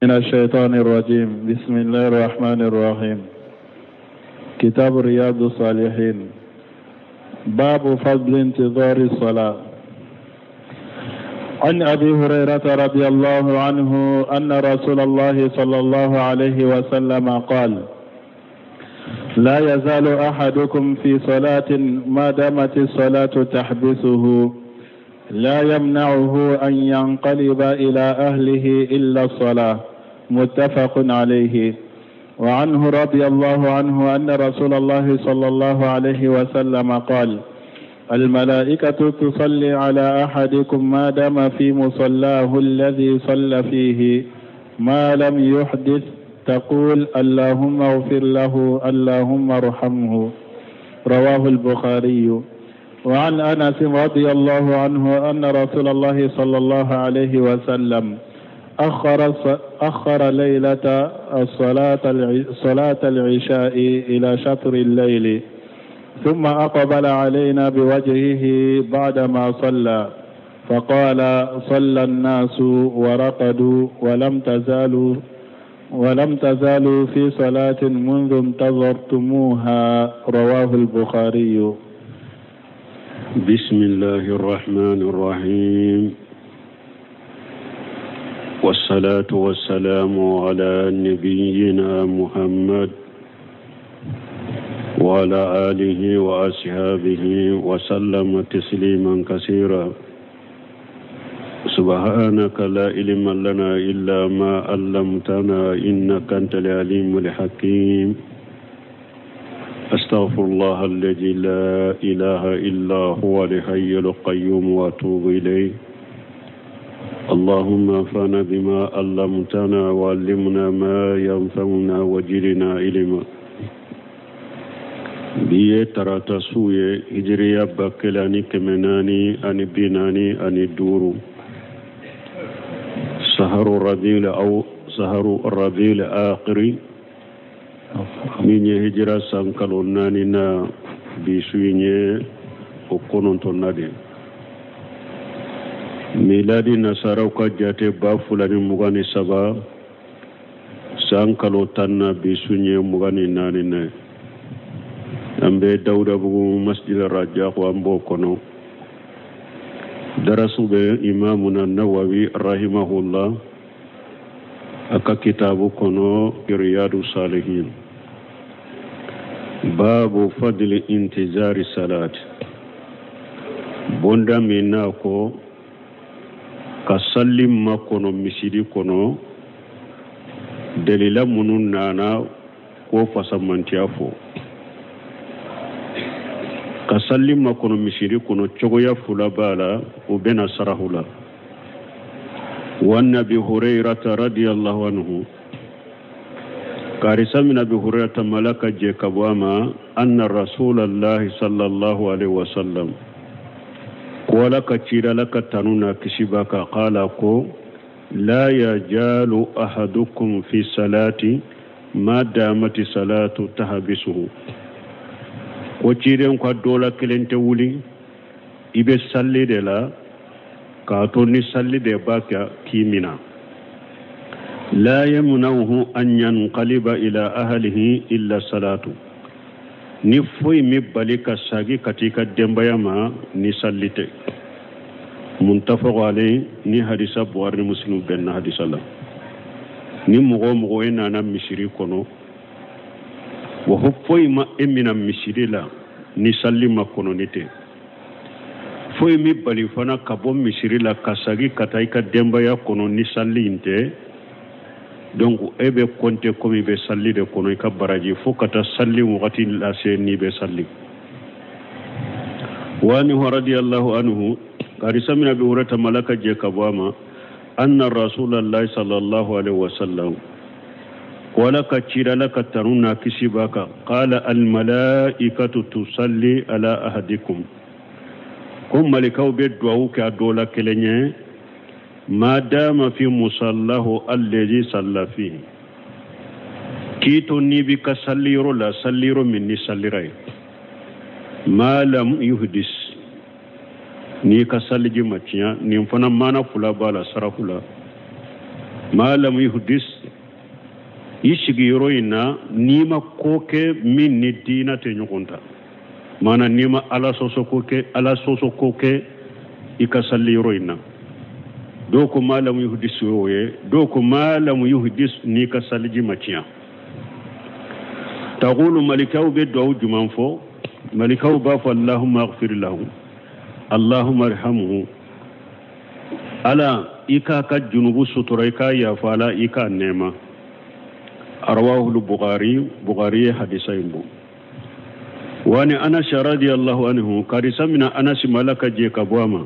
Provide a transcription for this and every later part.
من الشيطان الرجيم بسم الله الرحمن الرحيم كتاب رياض الصالحين باب فضل انتظار الصلاة عن أبي هريرة رضي الله عنه أن رسول الله صلى الله عليه وسلم قال لا يزال أحدكم في صلاة ما دامت الصلاة تحبسه لا يمنعه أن ينقلب إلى أهله إلا الصلاة متفق عليه وعنه رضي الله عنه أن رسول الله صلى الله عليه وسلم قال الملائكة تصلي على أحدكم ما دام في مصلاه الذي صلى فيه ما لم يحدث تقول اللهم اغفر له اللهم ارحمه رواه البخاري وعن انس رضي الله عنه ان رسول الله صلى الله عليه وسلم أخر أخر ليلة الصلاة صلاة العشاء إلى شطر الليل ثم أقبل علينا بوجهه بعدما صلى فقال صلى الناس ورقدوا ولم تزالوا ولم تزالوا في صلاة منذ انتظرتموها رواه البخاري بسم الله الرحمن الرحيم والصلاة والسلام على نبينا محمد وعلى آله وأصحابه وسلم تسليما كثيرا سبحانك لا علم لنا إلا ما علمتنا إنك أنت العليم الحكيم أستغفر الله الذي لا إله إلا هو الحي القيوم وأتوب إليه اللهم انفعنا بما علمتنا وعلمنا ما ينفعنا وجدنا علما bi ye tarata su ye hijiriya 1445 saharu rabiul aw saharu rabiul akhiri min ye hijira san kalo naani na bi su in ye o kɔnɔntɔnna de miladi nasaraw ka jate 2023 san kalo tan na bi su ye 24 na ye an bɛ dawudabugu masjid rajako an b'o kɔnɔ darasu bɛ imamuna nawawi rahimahullah a ka kitabu kɔnɔ riyadu salihin babu fadli intizari salat bonda min n'a ko ka salli makɔnɔ misiri kɔnɔ dalila minnu nana k'o fasamantiya fɔ ka salli makɔnɔ misiri kɔnɔ cogoya fila b'a la o bɛna sarahu la wa an abi hurairata radiyallahu anhu karisa min abi hurairata mala ka jɛ ka bɔ a ma anna rasulallahi sallallahu alaihi wasallam ko ala ka cira ala ka tanu n'a kisi b'a kan qala ko la yajalu ahadukum fi salati ma damati salatu tahabisuhu ko ciden ko dɔ la kelen tɛ wuli i bɛ salli de la k'a to ni salli de b'a kɛ k'i mina la yamnauhu an yanqaliba ila ahlihi illa salatu ni foyi m'i bali ka sagi ka t'i ka denbaya ma ni salli tɛ muntafaqu alayhi ni hadisa buhari ni muslim bɛnna hadisa la ni mɔgɔ o mɔgɔ e nana misiri kɔnɔ wa ko foyi ma e mina misiri la ni salli makɔnɔni tɛ foyi m'i bali fana ka bɔ misiri la ka sagi ka taa i ka denbaya kɔnɔ ni salli in tɛ donc e bɛ kɔnte komi i bɛ salli de kɔnɔ i ka baraji fo ka taa salli wagati lase n'i bɛ salli wa anhu radiyallahu anhu hadisa min abi hurata mala ka jɛ ka bɔ a ma anna rasulallahi sallallahu alaihi wasallam ko ala ka cira ala ka tanu n'a kisi b'a kan qala al malaikatu tusalli ala ahadikum ko malikaw bɛ duwawu kɛ a dɔ la kelen ye ma dama fi musallahu allazi salla fihi k'i to n'i b'i ka salli yɔrɔ la salli yɔrɔ min n'i sallira ye ma lam yuhdis n'i ka salliji ma tiɲɛ nin fana maana fila b'a la sarafu la ma lam yuhdis I sigi yɔrɔ in na, n'i ma ko kɛ min ni diina tɛ ɲɔgɔn ta, maana n'i ma Ala sɔsɔ ko kɛ, Ala sɔsɔ ko kɛ i ka sali yɔrɔ in na. Dɔw ko ma lam yuhdis y'o ye, dɔw ko ma lam yuhdis n'i ka saliji ma tiɲɛ. Taqulu malikaw bɛ duwawu jumɛn fɔ? Malikaw b'a fɔ Allahumma aghfir lahu, Allahumma arhamhu. Ala i k'a ka junubu sutura, i k'a yafa, Ala i k'a nɛɛma. Rawahu Bukhari, Bukhari ye hadisa in bɔ. Wani Anas radiyallahu anhu, karisa mina Anas malaka je ka bɔ a ma.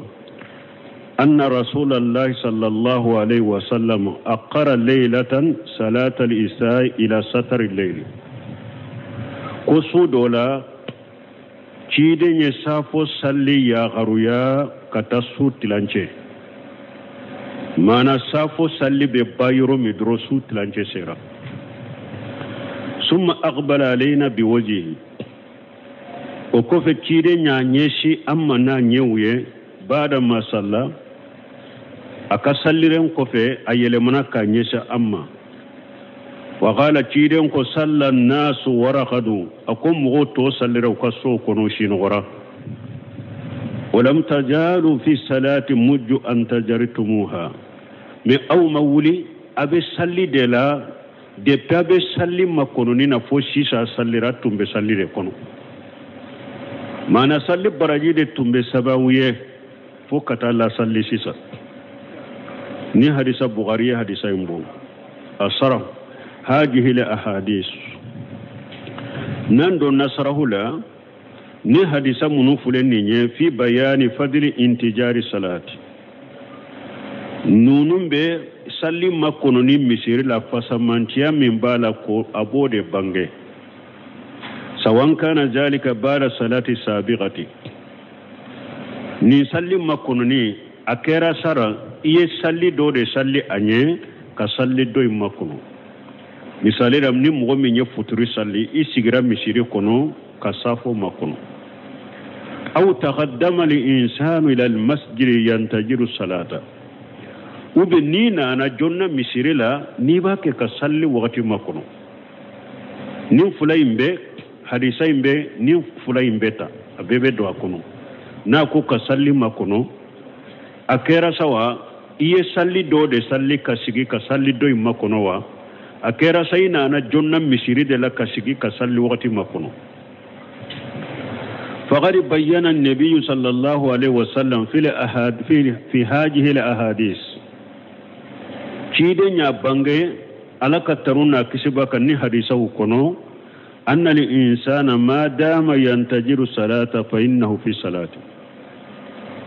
أن رسول الله صلى الله عليه وسلم أقر ليلة صلاة الإساء إلى ستر الليل. Ko su dɔ la ciden ye safo salli yagaruya ka taa su tilancɛ, maana safo salli bɛ ba yɔrɔ min dɔrɔn, su tilancɛ sera. Summa aqbala alayna biwajihi, o kɔfɛ ciden y'a ɲɛsin an ma n'a ɲɛw ye. Baada ma salla, a ka salliren kɔfɛ a yɛlɛmana k'a ɲɛsin an ma. Wa qala, ciden ko salla nasu warakadu, a ko mɔgɔw tɔ sallira u ka so kɔnɔ, sinɔgɔra. Walam tajalu fi salati mujju an tajartumuha, mais aw ma wuli, a bɛ salli de la depuis a bɛ salli makɔnɔni na fo sisan. Sallira tun bɛ salli de kɔnɔ, maana salli baraji de tun bɛ sababu ye fo ka taa lasalli sisan. Ni hadisa Bukhari ye hadisa in bɔ. A sara هذه الأحاديث n'an donna sarahu la, ni hadisa minnu filɛ nin ye, fi bayani fadli intijari salati, ninnu bɛ salli makɔnɔni misiri la, fasamantiya min b'a la, ko a b'o de bange. Sawan kana zalika bada salati sabiqati, nin salli makɔnɔni a kɛra sara i ye salli dɔ de salli a ɲɛ ka salli dɔ in makɔnɔ. Misali la, ni mɔgɔ min ye futuri salli, i sigira misiri kɔnɔ ka safo makɔnɔ. Aw taqaddama al-insanu ila al-masjid yantajiru salata, ou bien n'i nana jɔnna misiri la, n'i b'a kɛ ka salli wagati makɔnɔ. Nin fila in bɛ hadisa in bɛ, nin fila in bɛ ta, a bɛɛ bɛ don a kɔnɔ. N'a ko ka salli makɔnɔ, a kɛra sa wa i ye salli dɔ de salli ka sigi ka salli dɔ in makɔnɔ wa, a kɛra sa i nana jɔnna misiri de la ka sigi ka salli wagati makɔnɔ. فقد بين النبي صلى الله عليه وسلم في الأحاد في, في هذه الأحاديث، ciden y'a bange, Ala ka tanu n'a kisi b'a kan, ni hadisaw kɔnɔ, أن الإنسان ما دام ينتظر الصلاة فإنه في صلاة.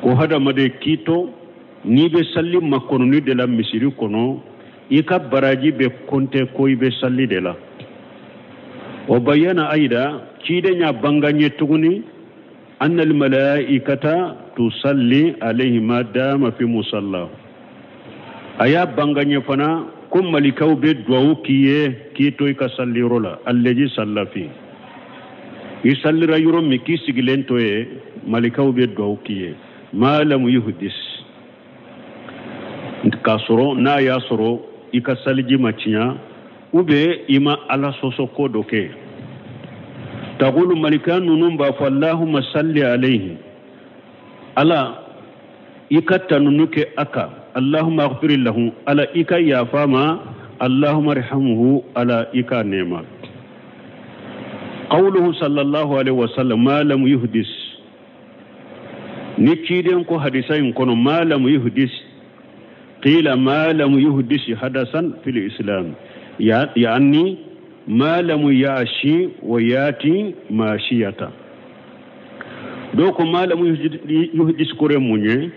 Ko hadamaden k'i to n'i bɛ salli makɔnɔni de la misiri kɔnɔ, i ka baraji bɛ kɔnte ko i bɛ salli de la. O bayyana ayida, ciden y'a bange ye tuguni, أن الملائكة تصلي عليه ما دام في مصلاه. A y'a bange ye fana ko malikaw bɛ duwawu k'i ye k'i to i ka salli yɔrɔ la. Allazi salla fi, i sallira yɔrɔ min k'i sigilen to ye, malikaw bɛ duwawu k'i ye. Ma lam yuhdis, k'a sɔrɔ n'a y'a sɔrɔ i ka saliji ma tiɲɛ ou bien i ma Ala sɔsɔ ko dɔ kɛ. Taqulu, malika ninnu b'a fɔ Allahumma salli alayhi, Ala i ka tanunu kɛ a kan, Allahumma aghfir lahu, Ala i ka yafa ma, Allahumma arhamhu, Ala i ka nɛɛma. Qawluhu sallallahu alaihi wasallam ma lam yuhdis, ni ciden ko hadisa in kɔnɔ ma lam yuhdis, qila ma lam yuhdis hadasan fil islam, yani ma lam yashi wa yati mashiyata. Dɔw ko ma lam yuhdis kɔrɔ ye mun ye?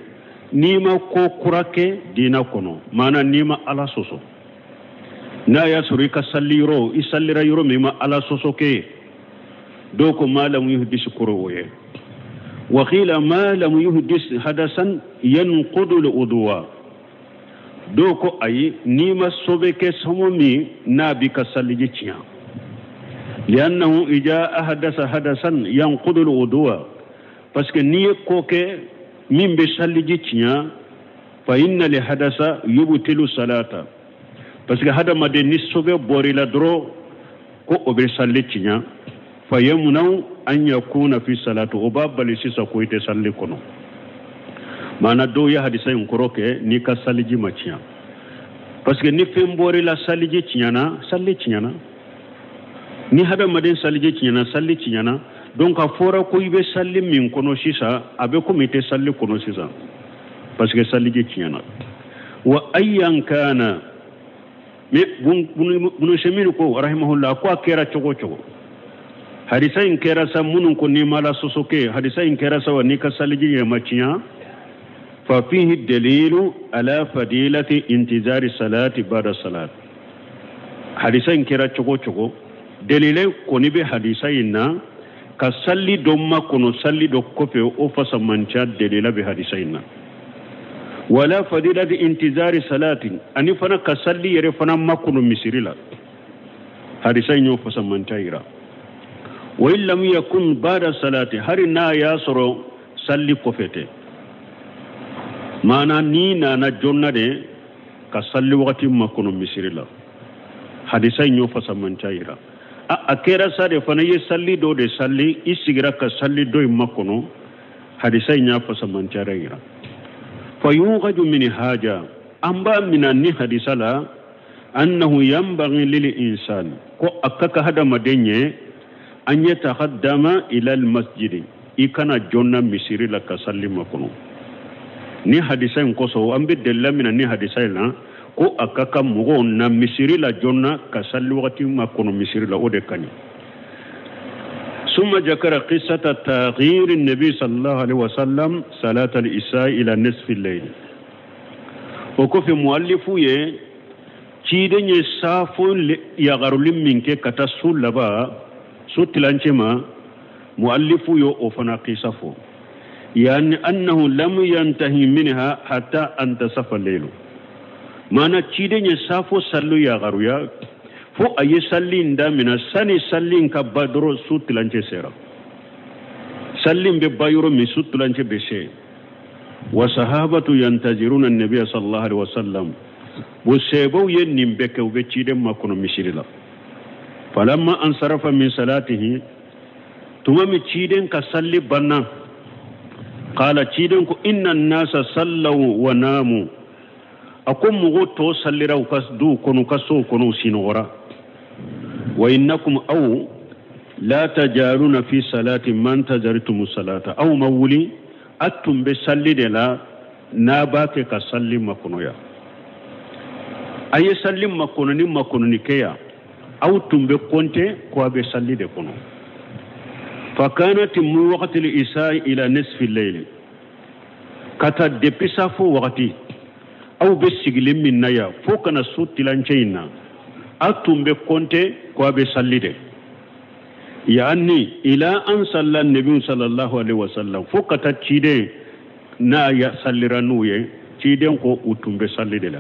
N'i ma ko kura kɛ diinɛ kɔnɔ, maana n'i ma Ala sɔsɔ, n'a y'a sɔrɔ i ka salli yɔrɔ, i sallira yɔrɔ min, i ma Ala sɔsɔ kɛ. Dɔw ko ma lam yuhdis kɔrɔ o ye. Wa qila ma lam yuhdis hadasan yanqudu al-udwa, dɔw ko ayi, n'i ma sobe kɛ sɔmɔ min n'a b'i ka salliji tiɲɛ. Liannahu ija ahdasa hadasan yanqudu al-udwa, parce que n'i ye ko kɛ min bɛ salliji tiɲɛ, fa inna li hadasa yubtilu salata. Parce que hadamaden ni sobe bɔr'i la dɔrɔn ko o bɛ salli tiɲɛ. Fa yamnau an yakuna fi salati, o b'a bali sisan ko i tɛ salli kɔnɔ. Maana dɔw ye hadisa in kɔrɔ kɛ n'i ka saliji ma tiɲɛ, parce que ni fɛn bɔr'i la saliji tiɲɛna, salli tiɲɛna. Ni hadamaden saliji tiɲɛna, salli tiɲɛna. Donc a fɔra ko i bɛ salli min kɔnɔ sisan, a bɛ komi i tɛ salli kɔnɔ sisan, parce que saliji tiɲɛna. Wa ayyan kana, mais Bunu Semini ko rahimahullah ko a kɛra cogo o cogo, hadisa in kɛra sa minnu ko n'i ma la sɔsɔ kɛ, hadisa in kɛra sa wa n'i ka saliji yɛrɛ ma tiɲɛ. Fa fihi dalilu ala fadilati intizari salati bada salat. Hadisa in kɛra cogo o cogo, dalilai kɔni bɛ hadisa in na ka salli dɔ makɔnɔ salli dɔ kɔfɛ, o fasamanca dalila bɛ hadisa in na. Wala fadilati intizari salati, ani fana ka salli yɛrɛ fana makɔnɔ misiri la, hadisa in y'o fasamanca yira. Wa in lam yakun bada salati, hari n'a y'a sɔrɔ salli kɔfɛ tɛ. Maana n'i nana joona de ka salli wagati makɔnɔ misiri la, hadisa in y'o fasamanca yira. A kɛra sa de fana i ye salli dɔ de salli, i sigira ka salli dɔ in makɔnɔ, hadisa in y'a fasamanca yira. Fa yugaju min haja, an b'a mina ni hadisa la annahu yanbaghi lil insani, ko a ka kan hadamaden ye an yataqaddama ila al masjidi, i kana joona misiri la ka salli makɔnɔ. Ni hadisa in kosɔn an bɛ delila mina ni hadisa in na ko a ka kan mɔgɔw na misiri la joona ka salli wagati makɔnɔ misiri la, o de ka ɲi. Summa jakara qissata taghyir an-nabi sallallahu alaihi wasallam salat al-isha ila nisfi al-layl. O kɔfɛ muallifu ye ciden ye saafo yagaruli min kɛ ka taa su laban, su tilancɛ ma, muallifu y'o o fana kisa fɔ. Yani annahu lam yantahi minha hatta antasafa al-layl. Maana ciden ye saafo sallu yagaruya fo a ye salli in daminɛ sani salli in ka ba dɔrɔn su tilancɛ sera. Salli in bɛ ba yɔrɔ min, su tilancɛ bɛ se. Wa sahabatu yantaziruna an-nabiy sallallahu alaihi wasallam. Bo sebaw ye nin bɛɛ kɛ, u bɛ ciden makɔnɔ misiri la. Falamma ansarafa min salatihi, tuma min ciden ka salli banna, qala ciden ko inna an-nasa sallaw wa namu. A ko mɔgɔw tɔ sallira u ka duw kɔnɔ, u ka sow kɔnɔ, u sinɔgɔra. Wa innakum aw la tajaruna fi salati man tajartum salata. Aw ma wuli, a tun bɛ salli de la n'a b'a kɛ ka salli makɔnɔ yan. A ye salli makɔnɔ ni makɔnɔni kɛ yan, aw tun bɛ kɔnte ko a bɛ salli de kɔnɔ. Fa kanat min waqti al-isha ila nisfi al-layl, ka taa depuis safo wagati aw bɛ sigilen min na yan fo ka na su tilancɛ in na, aw tun bɛ kɔnte ko a bɛ salli de. Yani ila an salla nabi sallallahu alaihi wasallam, fo ka taa ciden n'a ya sallira n'u ye, ciden ko u tun bɛ salli de la.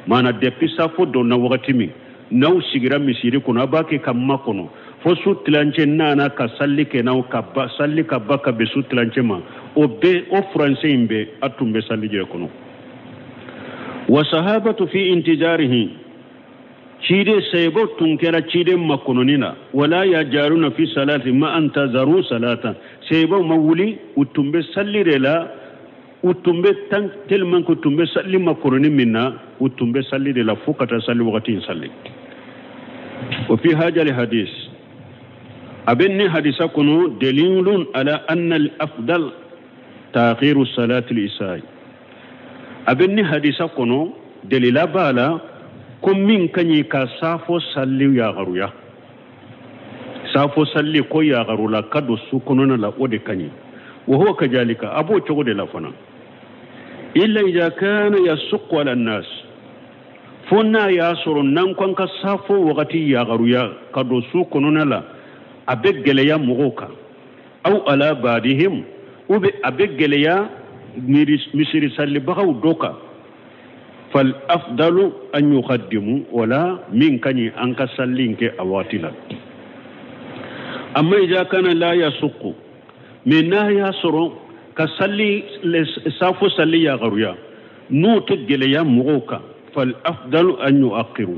Maana depuis safo donna wagati min n'aw sigira misiri kɔnɔ, a b'a kɛ ka makɔnɔ fo su tilancɛ nana ka salli kɛ n'aw ka ba salli ka ba ka bɛn su tilancɛ ma, o bɛɛ o furancɛ in bɛɛ a tun bɛ salli jɛ kɔnɔ. Wa sahabatu fi intijarihi, ciden sahibaw tun kɛra ciden makɔnɔni na. Wala yajaruna fi salati ma antazaru salata, sahibaw ma wuli, u tun bɛ salli de la, u tun bɛ tan tellement que u tun bɛ salli makɔnɔni min na, u tun bɛ salli de la fo ka taa salli wagati in salli. Wa fi haja li hadis, a bɛ ni hadisa kɔnɔ dalilun ala anna al-afdal ta'khiru salati al-isha. A bɛ ni hadisa kɔnɔ dalila b'a la ko min ka ɲi ka saafo salli yagaruya, saafo salli ko yagarula ka don su kɔnɔna la, o de ka ɲi. Wa huwa kajalika, a b'o cogo de la fana. Illa idha kana yasuqqu ala an-nas, fo n'a y'a sɔrɔ n'an ko an ka saafo wagati yagaruya ka don su kɔnɔna la, a bɛ gɛlɛya mɔgɔw kan. Aw ala badihim, ou bien a bɛ gɛlɛya misiri sallibagaw dɔ kan. Fal afdalu an yuqaddimu, wala min ka ɲi an ka salli in kɛ a waati la. Amma idha kana la yasuqqu, mais n'a y'a sɔrɔ ka salli saafo salli yagaruya n'o tɛ gɛlɛya mɔgɔw kan, fal afdalu an yu'akhiru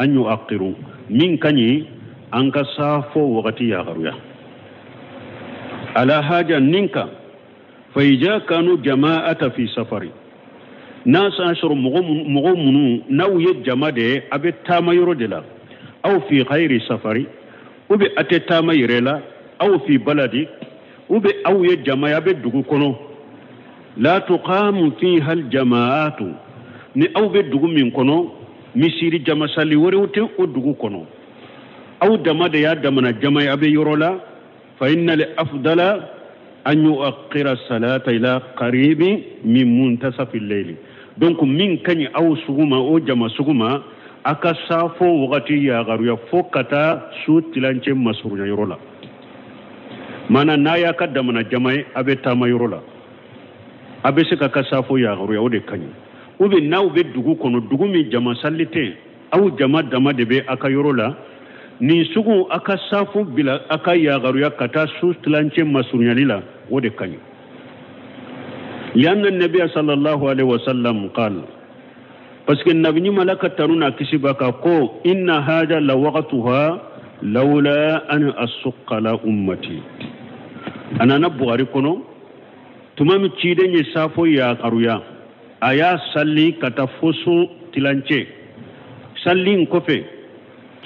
an yu'akhiru min ka ɲi an ka saafo wagati yagaruya ala haja nin kan fa ija kanu jama'ata fi safari n'a san sɔrɔ mɔgɔ minnu n'aw ye jama de ye a bɛ taama yɔrɔ de la aw fi khayri safari ou bien a tɛ taama yɛrɛ la aw fi baladi ou bien aw ye jama ye a bɛ dugu kɔnɔ la tuqamu fiha aljamaatu ni aw bɛ dugu min kɔnɔ misiri jamasali wɛrɛw tɛ o dugu kɔnɔ aw dama de y'a damana jama ye a bɛ yɔrɔ la fa inna al afdala an yuakhira salata ila qaribi min muntasafi layli donc min ka ɲi aw sugu ma o jama sugu ma a ka saafo wagati yagaruya fo ka taa su tilancɛ masurunya yɔrɔ la mana n'a y'a ka damana jama ye a bɛ taama yɔrɔ la a bɛ se ka ka saafo yagaruya o de ka ɲi ou bien n'aw bɛ dugu kɔnɔ dugu min jama sali tɛ aw jama dama de bɛ a ka yɔrɔ la nin sugu a ka saafo bila a ka yagaruya ka taa su tilancɛ masurunyali la o de ka ɲi lianna nabiya sallallahu alaihi wasallam qala parce que nabi ɲuman la ka tanu n'a kisi ba ka ko inna haja la waqtuha lawla an asuqqa la ummati a nana Bukhari kɔnɔ tuma min ciden ye saafo yagaruya a y'a salli ka taa fo su tilancɛ salli in kɔfɛ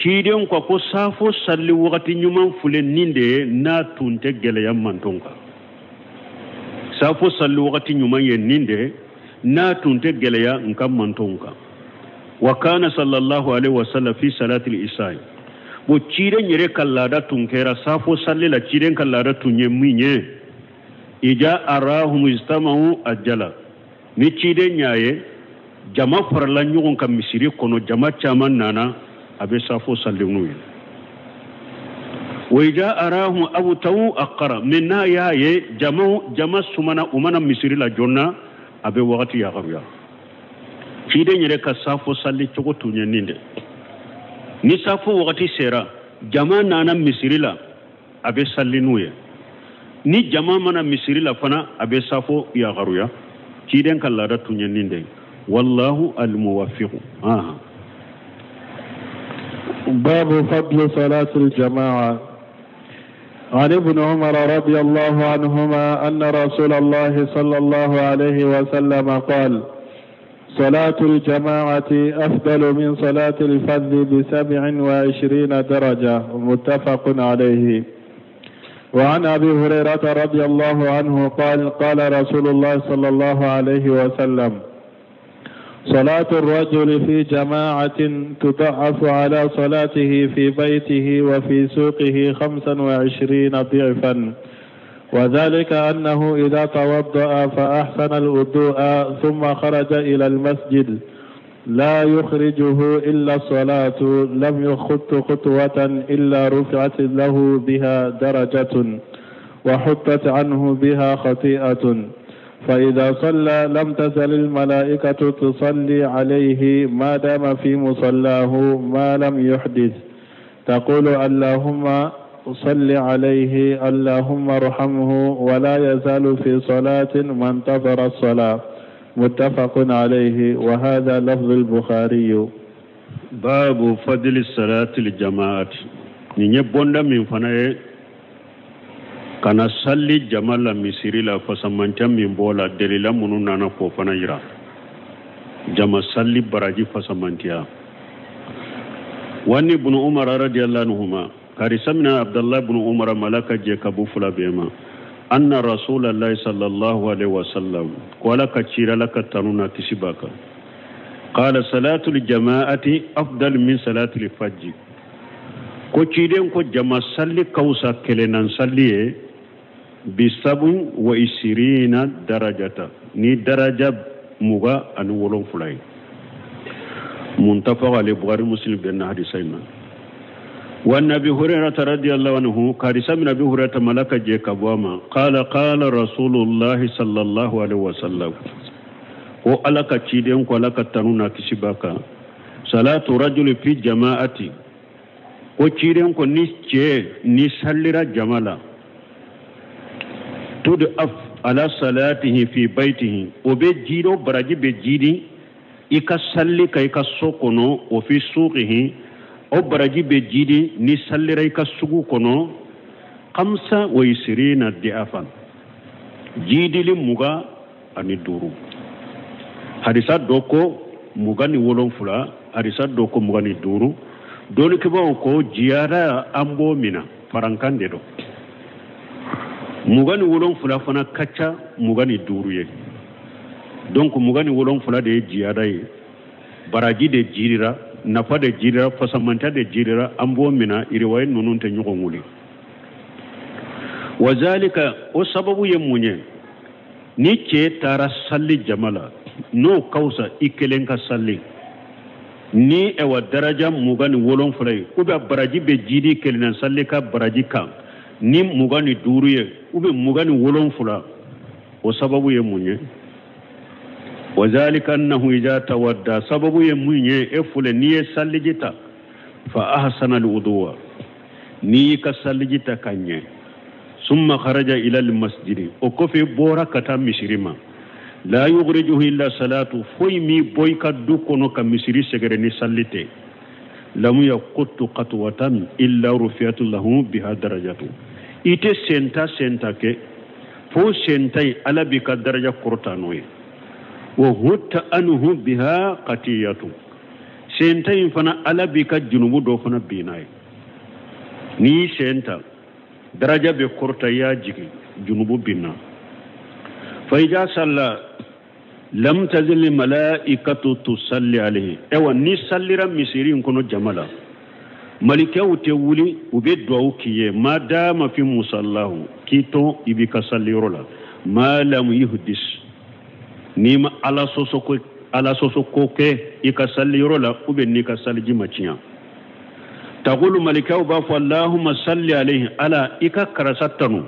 ciden ko ko saafo salli wagati ɲuman filɛ nin de ye n'a tun tɛ gɛlɛya mantɔn kan saafo salli wagati ɲuman ye nin de ye n'a tun tɛ gɛlɛya n ka mantɔnw kan wa kana sallallahu alaihi wasallam fi salatil isai bo ciden yɛrɛ ka laada tun kɛra saafo salli la ciden ka laada tun ye min ye ija arahum istamau ajala ni ciden y'a ye jama farala ɲɔgɔn kan misiri kɔnɔ jama caman nana a bɛ saafo salli n'u ye wa ija arahum abtaw aqara mais n'a y'a ye jama sumana u mana misiri la joona a bɛ wagati yagaruya ciden yɛrɛ ka saafo salli cogo tun ye nin de ni saafo wagati sera jama nana misiri la a bɛ salli n'u ye ni jama mana misiri la fana a bɛ saafo yagaruya ciden ka laada tun ye nin de wallahu almuwaffiqu. باب فضل صلاة الجماعة. عن ابن عمر رضي الله عنهما أن رسول الله صلى الله عليه وسلم قال: صلاة الجماعة أفضل من صلاة الفذ ب27 درجة. متفق عليه. وعن أبي هريرة رضي الله عنه قال: قال رسول الله صلى الله عليه وسلم: صلاة الرجل في جماعة تضعف على صلاته في بيته وفي سوقه 25 ضعفا، وذلك أنه إذا توضأ فأحسن الوضوء ثم خرج إلى المسجد لا يخرجه إلا الصلاة، لم يخط خطوة إلا رفعت له بها درجة وحطت عنه بها خطيئة، فإذا صلى لم تزل الملائكة تصلي عليه ما دام في مصلاه ما لم يحدث، تقول: اللهم صل عليه، اللهم ارحمه، ولا يزال في صلاة ما انتظر الصلاة. متفق عليه. وهذا لفظ البخاري. باب فضل الصلاة للجماعة. نيبوندا من فناي kana salli jama la misiri la fasamanca min b'o la delila minnu nana k'o fana yira jama salli baraji fasamantiya. Wani ibn Umar radiyallahu anhuma karisa mina Abdallah ibn Umar malaka jɛ ka bɔ fila bɛɛ ma anna rasulallahi sallallahu alaihi wasallam ko ala ka cira la ka tanu na kisi b'a kan qala salatul jama'ati afdal min salatil fajr ko ciden ko jama salli kawsa kelennan salli ye bisabu wa isirina darajata ni daraja 27 ye. Muntafaq alayhi Bukhari Muslim bɛn hadisa in ma. Wa Abi Hurairah radiyallahu anhu karisa min Abi Hurairah malaka jɛ ka bɔ a ma qala qala rasulullahi sallallahu alaihi wasallam ko ala ka ciden ko ala ka tanu na kisi b'a kan salatu rajuli fi jama'ati ko ciden ko ni cɛ ni sallira jama la tudaf ala salatihi fi baitihi o bɛ jido baraji bɛ jidi I ka salli ka i ka so kɔnɔ, wa fi suqihi, o baraji bɛ jidi ni sallira i ka sugu kɔnɔ, 25 di'afan, jidili 25. Hadisa dɔ ko 27, hadisa dɔ ko 25. Dɔnnikɛbaaw ko jiyara an b'o mina farankan de don. 27 fana ka ca 25 ye. Donc 27 de ye jiyara ye, baraji de jirira, nafa de jirira, fasamanta de jirira, an b'o mina. Iriwaye ninnu tɛ ɲɔgɔn wuli. Wa zalika, o sababu ye mun ye? Ni cɛ taara salli jama la, n'o ka fisa i kelen ka salli ni ɛwa daraja 27 ye, ou bien baraji bɛ jidi kelen na salli ka baraji kan ni 25 ye, ou bien 27, o sababu ye mun ye? Wa zalika annahu idha tawadda, sababu ye mun ye? E fule n'i ye salliji ta, fa ahsana alwuduwa, n'i y'i ka salliji ta ka ɲɛ, summa kharaja ila almasjidi, o kɔfɛ bɔra ka taa misiri ma, la yukhrijuhu illa salatu, foyi m'i bɔ i ka du kɔnɔ ka misiri sɛgɛrɛ ni salli tɛ, lam yakuttu qatwatan illa rufiyatu lahu biha darajatu, i tɛ senta senta kɛ fo senta in Ala b'i ka daraja kɔrɔta n'o ye, wa hutta anhu biha qatiyatu, senta in fana Ala b'i ka junubu dɔ fana bin n'a ye. N'i y'i sen ta, daraja bɛ kɔrɔta, i y'a jigin, junubu binna. Fa ida salla lam tazil malaikatu tusalli alayhi, ewa ni sallira misiri in kɔnɔ jama la, malikɛw tɛ wuli, u bɛ duwawu k'i ye, ma dama fi musallahu, k'i to i b'i ka salli yɔrɔ la, ma lam yuhdis, n'i ma Ala sɔsɔ ko, Ala sɔsɔ ko kɛ i ka salli yɔrɔ la, ou bien n'i ka saliji ma tiɲɛ. Taqulu, malikɛw b'a fɔ, Allahumma salli alayhi, Ala i ka karasa tanu,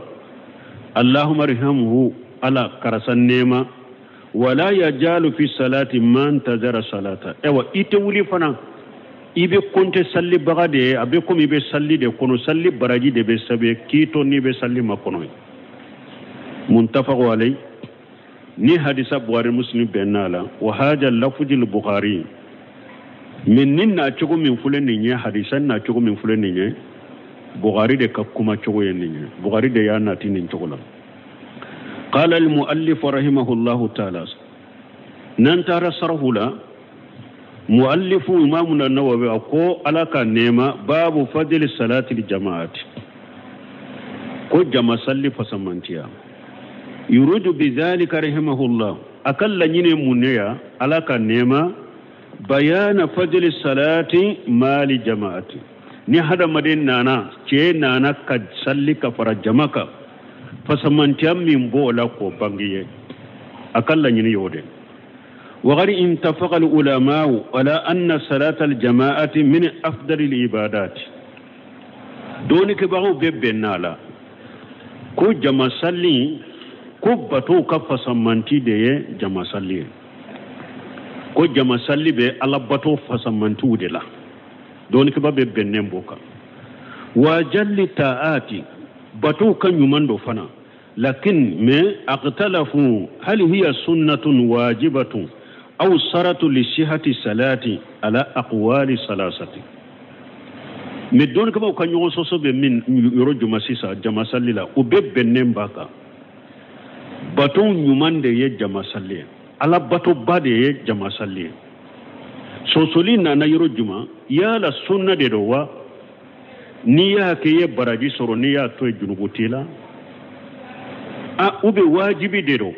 Allahumma irhamhu, Ala karasa nɛɛma, wala yajalu fi salati man tazara salata. Ewa i tɛ wuli fana, i bɛ kɔnte sallibaga de ye, a bɛ komi i bɛ salli de kɔnɔ, salli baraji de bɛ sɛbɛn k'i to n'i bɛ salli ma kɔnɔ ye. Muntafaqu alayhi, ni hadisa Bukhari Muslim bɛnna a la. Wa haja lafujil Bukhari min, ni na cogo min filɛ nin ye, hadisa na cogo min filɛ nin ye, Bukhari de ka kuma cogo ye nin ye, Bukhari de y'a nati nin cogo la. Qala al muallif rahimahullahu ta'ala, n'an taara sarahu la, muallifu imamu Nawawi a ko Ala ka nɛɛma, babu fadli salati jama'ati, ko jama salli fasamantiya. Yuridu bidhalika rahimahullah, akal laɲini mun ne ya? Ala ka nɛɛma, bayana fadli salati mali jama'ati, ni hadamaden nana, cɛ nana ka salli ka fara jama kan, fasamantiya min b'o la k'o bange ye, a ka laɲini y'o de. وقد اتفق العلماء على أن صلاة الجماعة من أفضل العبادات. dɔnnikɛbagaw bɛ bɛnna la ko jama salli, ko batow ka fasamanti de ye jama salli ye, ko jama salli bɛ Ala bato fasamantiw de la, dɔnnikɛba bɛ bɛnnen b'o kan. Wa jalli ta'ati, batow ka ɲuman dɔ fana. Lakin mais aqtalafu hal hiya sunnatun wajibatun aw saratu li sihati salati ala aqwali salasati. Mais dɔnnikɛbaw ka ɲɔgɔn sɔsɔ bɛ min yɔrɔ juma sisan jama salli la, u bɛɛ bɛnnen b'a kan, bato ɲuman de ye jama salli ye, Ala batoba de ye jama salli ye. Sɔsɔli nana yɔrɔ juma, yala sunna de don wa? N'i y'a kɛ i ye baraji sɔrɔ, n'i y'a to yen junubu t'i la. A ou bien wajibi de don,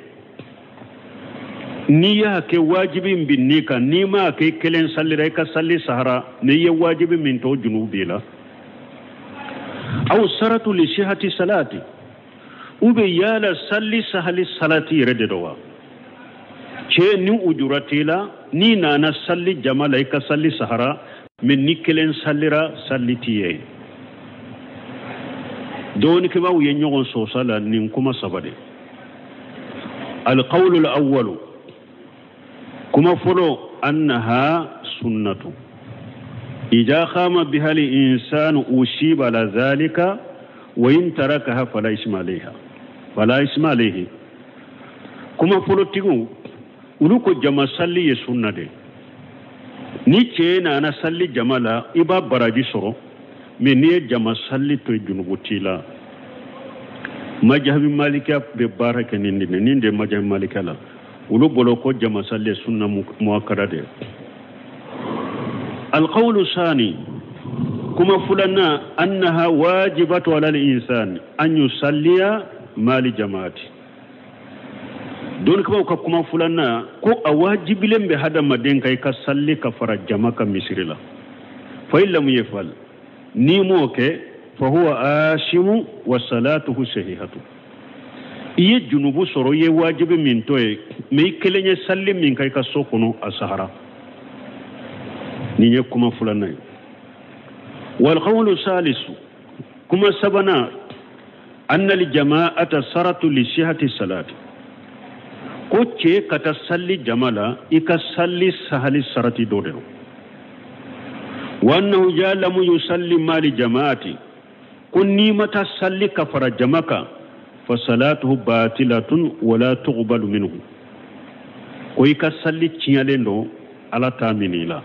n'i y'a kɛ wajibi min bin kan, n'i m'a kɛ kelen sallira, i ka salli sahara, n'i ye wajibi min to junubu b'i la. Aw saratu li sihati salati, ou bien yala salli sahali salati yɛrɛ de don wa? Cɛ ni ujura t'i la, n'i nana salli jama la, i ka salli sahara, mais ni kelen sallira, salli t'i ye. Dɔnnikɛbaaw ye ɲɔgɔn sɔsɔ la nin kuma saba de. Alqawlu alawwalu, kuma fɔlɔ, annaha sunnatu idha khama biha al-insanu usiba ala dhalika wa in tarakaha fala isma alayha, fala isma alayhi. Kuma fɔlɔ tigiw olu ko jama salli ye sunna de. Ni cɛ nana salli jama la, i b'a baraji sɔrɔ, mais n'i ye jama salli to yen, junubu t'i la. Majahabi malikiya bɛ baara kɛ nin de, nin de majahabi malikiya la, olu bolo ko jama salli ye sunna muakkada de ye. Alqawlu sani, kuma filanan, annaha wajibatu ala al-insan an yusalliya mali jamaati. Dɔnnikɛbaaw ka kuma filanan ko a wajibilen bɛ hadamaden kan i ka salli ka fara jama kan misiri la. Fa in lam yafal, n'i m'o kɛ, fa huwa asimu wa salatuhu sahihatu. I ye junubu sɔrɔ, i ye wajibi min to ye, mais i kelen ye salli min kɛ i ka so kɔnɔ, a sahara. Nin ye kuma filanan ye. Wal qawlu salisu, kuma sabanan, anna al jama'ata saratu li sihati salati. Ko cɛ ka taa salli jama la, i ka salli sahali sarati dɔ de don. Wa annahu jalamu yusalli mali jama'ati, ko n'i ma taa salli ka fara jama kan, fa salatuhu batilatun wala tuqbalu minhu. Ko i ka salli tiɲɛlen don, Ala t'a minɛ i la.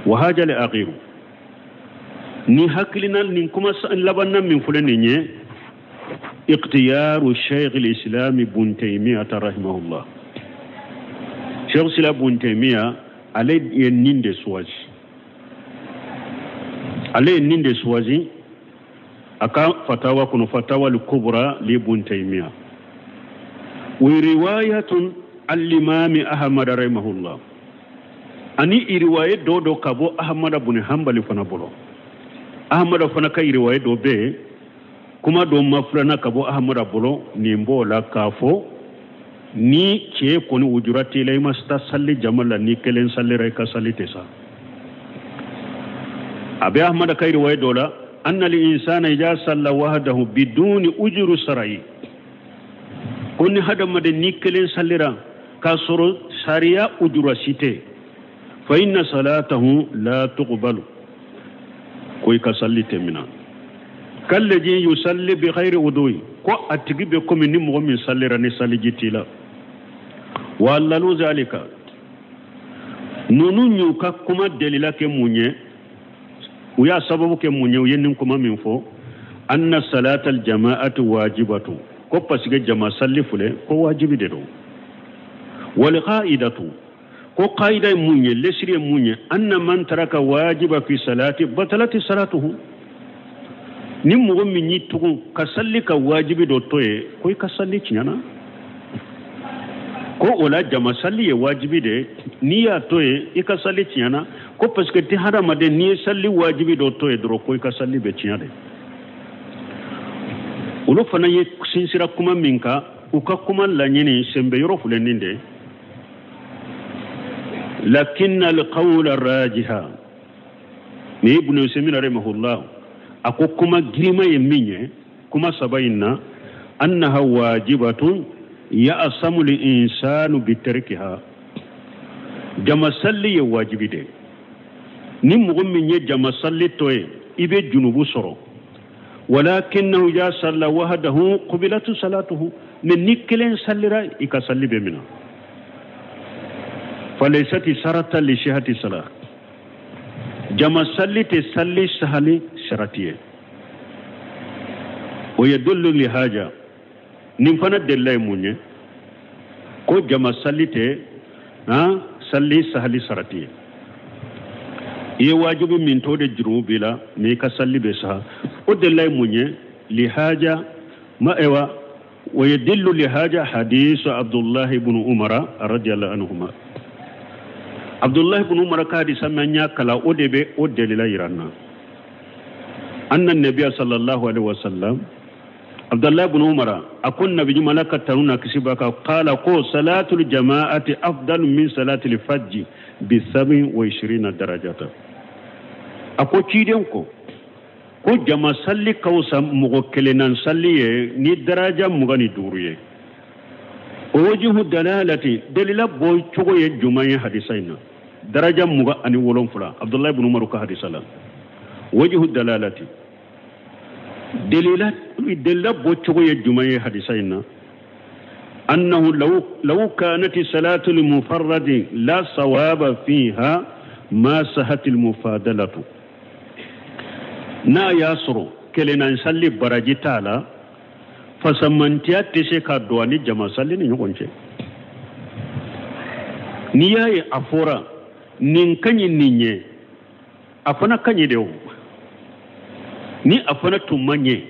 Wa haja li akhiru, ni hakilina nin kuma labanna min filɛ nin ye, ikhtiyaru shaykh al-islam ibn Taymiyyah rahimahullah. Shaykh al-islam ibn Taymiyyah ale ye nin de choisi, ale ye nin de choisi a ka fatawa kɔnɔ, fatawa al-kubra li ibn Taymiyyah. Wa riwayatun al-imam Ahmad rahimahullah, ani riwaye dɔ dɔ ka bɔ Ahmad ibn Hanbali fana bolo. Ahmad fana ka riwaye dɔ bɛ yen, kuma dɔ ma filanan ka bɔ Ahmad bolo, nin b'o la k'a fɔ ni cɛ kɔni wujura t'i la, i ma taa salli jama la, ni kelen sallira i ka salli tɛ sa. A bɛ Ahmad ka riwaye dɔ la, anna al-insana idha salla wahdahu biduni ujuru sarayi, ko ni hadamaden ni kelen sallira k'a sɔrɔ sariya ujura si tɛ, fa inna salatahu la tuqbalu, ko i ka salli tɛ minɛ. Kallazi yusalli bi ghairi wudu'i, ko a tigi bɛ komi ni mɔgɔ min sallira ni salliji t'i la. Wa allalu zalika, ninnu y'u ka kuma delila kɛ mun ye, u y'a sababu kɛ mun ye, u ye nin kuma min fɔ, anna salata al-jama'ati wajibatu, ko parce que jama salli filɛ ko wajibi de don. Wal qa'idatu, ko qaida ye mun ye, lesiri ye mun ye, anna man taraka wajiba fi salati batalati salatuhu. Ni mɔgɔ min y'i tugun ka salli ka wajibi dɔ to ye, ko i ka salli tiɲɛna. Ko o la jama salli ye wajibi de ye, n'i y'a to yen i ka salli tiɲɛna. Ko parce que ti hadamaden n'i ye salli wajibi dɔ to yen dɔrɔn, ko i ka salli bɛ tiɲɛ de. Olu fana ye sinsira kuma min kan, u ka kuma laɲini senbɛ yɔrɔ filɛ nin de ye. Lakinna alqawla rajiha, ni Ibn Usaymin rahimahullah a ko kuma girima ye min ye, kuma saba in na, annaha wajibatun ya'samu al-insanu bi tarkiha. Jama salli ye wajibi de ye. Ni mɔgɔ min ye jama salli to ye, i bɛ junubu sɔrɔ. Walakinnahu idha salla wahdahu qubilatu salatuhu, mais ni kelen sallira i ka salli bɛ minɛ. Falaysati sarata li sihati salat, jama salli tɛ salli sahali sarati ye. O ye dullu li haja, nin fana delila ye mun ye, ko jama salli tɛ salli sahali sarati ye. I ye wajibi min to de jurumu b'i la, mais i ka salli bɛ saha. O delila ye mun ye, li haja ma ewa wa yadullu li haja hadisu Abdullah ibn Umar radiyallahu anhuma. Abdullah ibn Umar ka hadisa min y'a kalan, o de bɛ o delila yira n na. Anna nabiya sallallahu alaihi wasallam, Abdullah ibn Umar a ko nabi ɲuman Ala ka tanu n'a kisi b'a kan, qala ko salatul jama'ati afdalu min salatil fajji bi sab'in wa ishirina darajata. A ko ciden ko ko jama salli ka fisa mɔgɔ kelenna salli ye ni daraja 25 ye. O wajihu dalalati, dalila bɔ cogo ye jumɛn ye hadisa in na? Daraja 27, Abdullah ibn Umar ka hadisa la. Wajihu dalalati, dalila bɔ cogo ye jumɛn ye hadisa in na? Annahu law kanat salatu al-mufarradi la sawaba fiha Ma sahatil mufadalatu, n'a y'a sɔrɔ kelenna salli baraji t'a la, fasamantiya tɛ se ka don ani jama salli ni ɲɔgɔn cɛ. N'i y'a ye a fɔra nin ka ɲi nin ye, a fana ka ɲi de o. Ni a fana tun ma ɲɛ,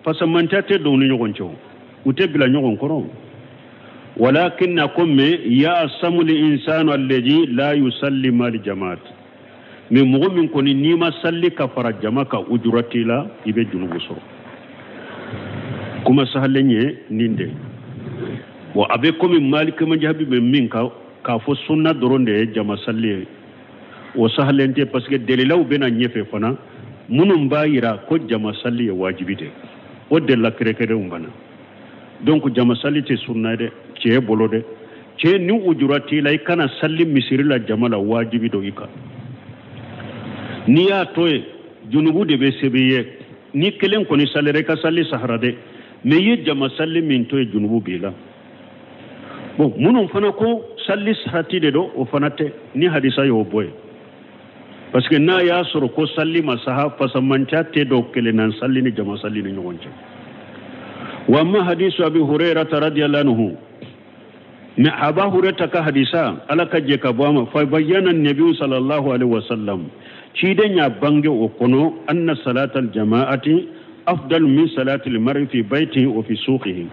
fasamantiya tɛ don u ni ɲɔgɔn cɛ o, u tɛ bila ɲɔgɔn kɔrɔ. Walakin na ko mɛ ya'samu l-insanu alladhi la yusalli ma li jamaat, mais mɔgɔ min kɔni n'i ma salli ka fara jama kan, ujura t'i la, i bɛ junubu sɔrɔ. Kuma sahalen ye nin de. Bon, a bɛ komi Maliki majabi bɛ min kan k'a fɔ sunna dɔrɔn de ye jama salli ye, o sahalen tɛ, parce que dalilaw bɛna ɲɛfɛ fana minnu b'a yira ko jama salli ye wajibi de, o delila kɛrɛkɛrɛnw fana. Donc jama salli tɛ sunna ye dɛ, cɛ bolo dɛ. Cɛ, ni ujura t'i la, i kana salli misiri la jama la, wajibi don i kan. N'i y'a to yen, junubu de bɛ sɛbɛn i ye. Ni kelen kɔni salira, i ka salli sahara dɛ, mais i ye jama salli min to yen, junubu b'i la. Bon, minnu fana ko salli sarati de don, o fana tɛ ni hadisa y'o bɔ yen, parce que n'a y'a sɔrɔ ko salli ma saha, fasamanca tɛ dɔw kelenna salli ni jama salli ni ɲɔgɔn cɛ. Wa amma hadisu Abi Hurairata radiyallahu anhu, mais Aba Hurairata ka hadisa, Ala ka jɛ ka bɔ a ma, fa bayyana nabiyu sallallahu alaihi wasallam, ciden y'a bange o kɔnɔ, anna salatal jama'ati afdal min salatil mar'i fi baitihi wa fi suqihi,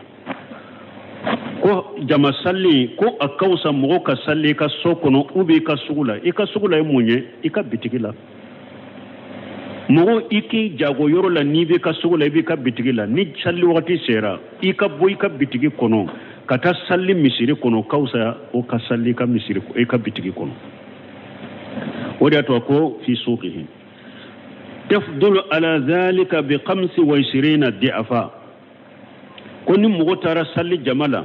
ko jama salli ko a ka fisa mɔgɔ ka salli i ka so kɔnɔ ou bien i ka sugu la. I ka sugu la ye mun ye? I ka bitigi la. Mɔgɔ i k'i jago yɔrɔ la, n'i b'i ka sugu la, i b'i ka bitigi la, ni salli wagati sera, i ka bɔ i ka bitigi kɔnɔ ka taa salli misiri kɔnɔ, ka fisa o ka salli i ka misiri, i ka bitigi kɔnɔ. O de y'a to a ko fi suqihi tafdulu ala dhalika bi 25 di'afa, ko ni mɔgɔ taara salli jama la,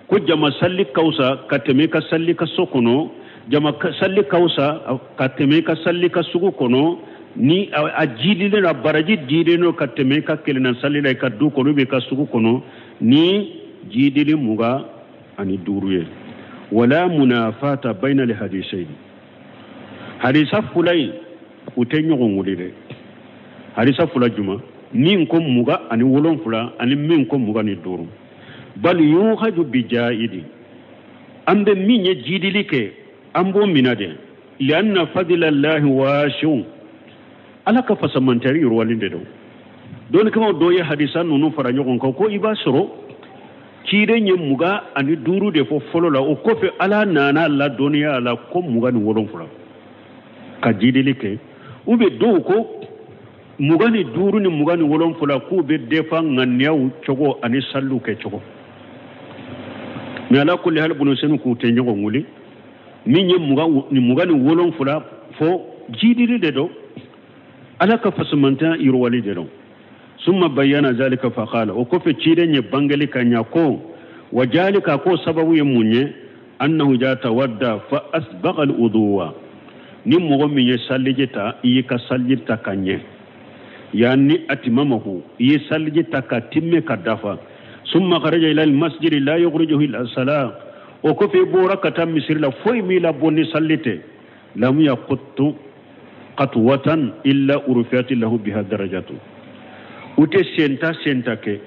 ko jama salli ka fisa ka tɛmɛ i ka salli ka so kɔnɔ, jama salli ka fisa ka tɛmɛ i ka salli ka sugu kɔnɔ, ni a jidilen don, a baraji dilen don ka tɛmɛ i ka kelenna salli la i ka du kɔnɔ ou i ka sugu kɔnɔ, ni jidili 25 ye. Wala munafata bayna li hadisayn, hadisa fila in u tɛ ɲɔgɔn wuli dɛ. Hadisa fila juma, min ko 27 ani min ko 25, bal yuhaju bi jaidi, an bɛ min ye jidili kɛ, an b'o mina dɛ. Lianna fadlallahi wasi'un, Ala ka fasamantari yiriwalen de don. Dɔnnikɛlaw dɔw ye hadisa ninnu fara ɲɔgɔn kan ko i b'a sɔrɔ ciden ye 25 de fɔ fɔlɔ la, o kɔfɛ Ala nana ladɔnniya a la ko 27 ka jidili kɛ. U bɛ dɔw ko 25 ni 27 k'u bɛ defa ŋaniyaw cogo ani saliw kɛ cogo. Mais ala kulli hali bunu senu k'u tɛ ɲɔgɔn wuli. Min ye 27 fɔ, jidili de don, Ala ka fasamantan yiriwali de don. Summa bayyana zalika faqala, o kɔfɛ ciden ye bangeli ka ɲa ko wa jalika, ko sababu ye mun ye? Annahu ja tawadda fa asbagha al-wudu'a, ni mɔgɔ min ye saliji ta, i y'i ka saliji ta ka ɲɛ, yani atimamahu, i ye saliji ta ka timme ka dafa, summa kharaja ila al-masjid la yukhrijuhu illa salah, o kɔfɛ i bɔra ka taa misiri la, foyi m'i labɔ ni salli tɛ, lam yaquttu qatwatan illa urfiyat lahu biha darajatu, u tɛ senta senta kɛ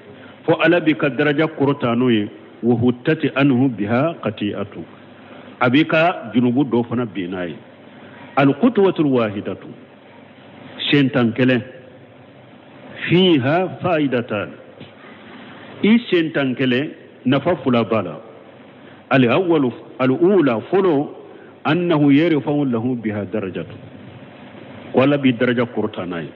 fo Ala b'i ka daraja kɔrɔta n'o ye, wa huttati anhu biha qati'atu, a b'i ka junubu dɔ fana bin n'a ye. Alqutwatul wahidatu, sentan kelen, fiha faidatan, i sentan kelen nafa fila b'a la. Al-awwalu, al-ula, fɔlɔ, annahu yarfa'u lahu biha darajatu, ko Ala b'i daraja kɔrɔta n'a ye.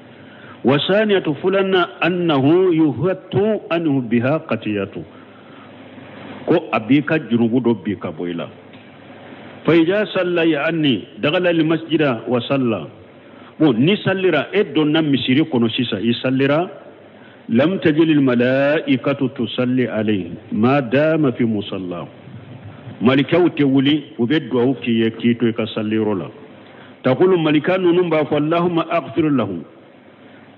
Wa saniyatu, fulanna, annahu yuhattu anhu biha qatiyatu, ko a b'i ka junubu dɔ bi ka bɔ i la. Fa ida salla, yaani dagala al masjida wa salla, bon, ni sallira, e donna misiri kɔnɔ sisan, i sallira, lam tajid al malaikatu tusalli alayhi ma dama fi musalla, malikaw tɛ wuli u bɛ duwawu k'i ye k'i to i ka salliyɔrɔ la. Taqulu, malika ninnu b'a fɔ: allahumma aghfir lahu,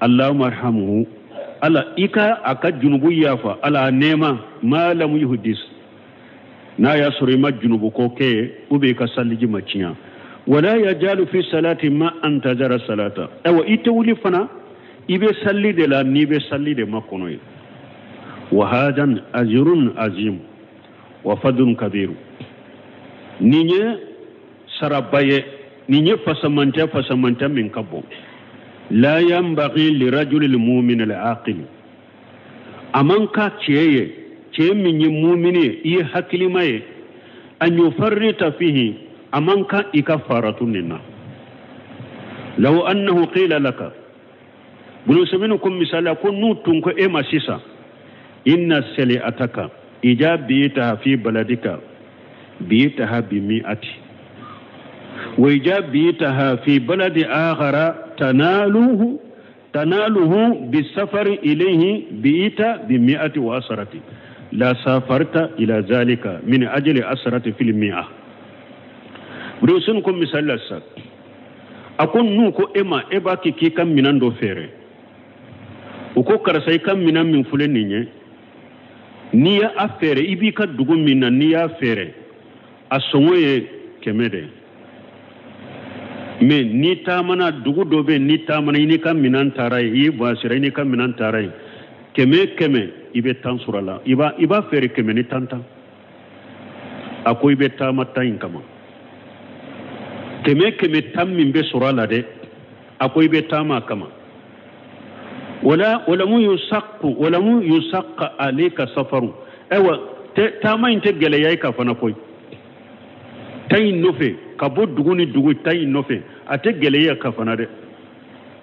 allahumma arhamhu, Ala i ka a ka junubu yafa, Ala a nɛɛma. Ma lam yuhdis, n'a y'a sɔrɔ i ma junubu ko kɛ ou bien i ka saliji ma tiɲɛ. Wala yajalu fi salati ma antazara salata. Ayiwa, i tɛ wuli fana, i bɛ sali de la, n'i bɛ sali de makɔnɔ ye. Wa hada ajrun azim wa fadlun kabiru. Nin ye saraba ye, nin ye fasamantɛ, fasamantɛ min ka bon. La yanbaghi lirajuli lmumin alaqil, a man ka cɛ ye, cɛ min ye mumini ye, i ye hakilima ye, an yufarrita fihi, a man kan i ka faratu nin na. Law annahu qila laka, Bunu Usaymin ko misaliya ko n'u tun ko e ma sisan, inna sali'ataka ija bi'taha fi baladika bi'taha bi mi'ati wa ija bi'taha fi baladi akhara tanaluhu bisafari ilayhi bi'ta bi mi'ati wa asarati la safarta ila zalika min ajli asarati fil mi'a. Bunu Usaymin ko misali la sisan, a ko n'u ko e ma, e b'a kɛ k'i ka minɛn dɔ feere, u ko karisa, i ka minɛn min filɛ nin ye, n'i y'a feere i b'i ka dugu min na, n'i y'a feere a sɔngɔ ye 100 de ye, mais n'i taamana dugu dɔ bɛ yen, n'i taamana i n'i ka minɛn taara yen, i ye voyagera i n'i ka minɛn taara yen, 100 100 i bɛ 10 sɔrɔ a la, i b'a feere 110 tan. A ko i bɛ taama 10 in kama, 100 110 min bɛ sɔrɔ a la dɛ, a ko i bɛ taama a kama. Wala walamu yusaqqa alayka safaru. Ayiwa, taama in tɛ gɛlɛya i kan fana koyi. 10 in nɔfɛ, ka bɔ dugu ni dugu, 10 in nɔfɛ, a tɛ gɛlɛya kan fana dɛ,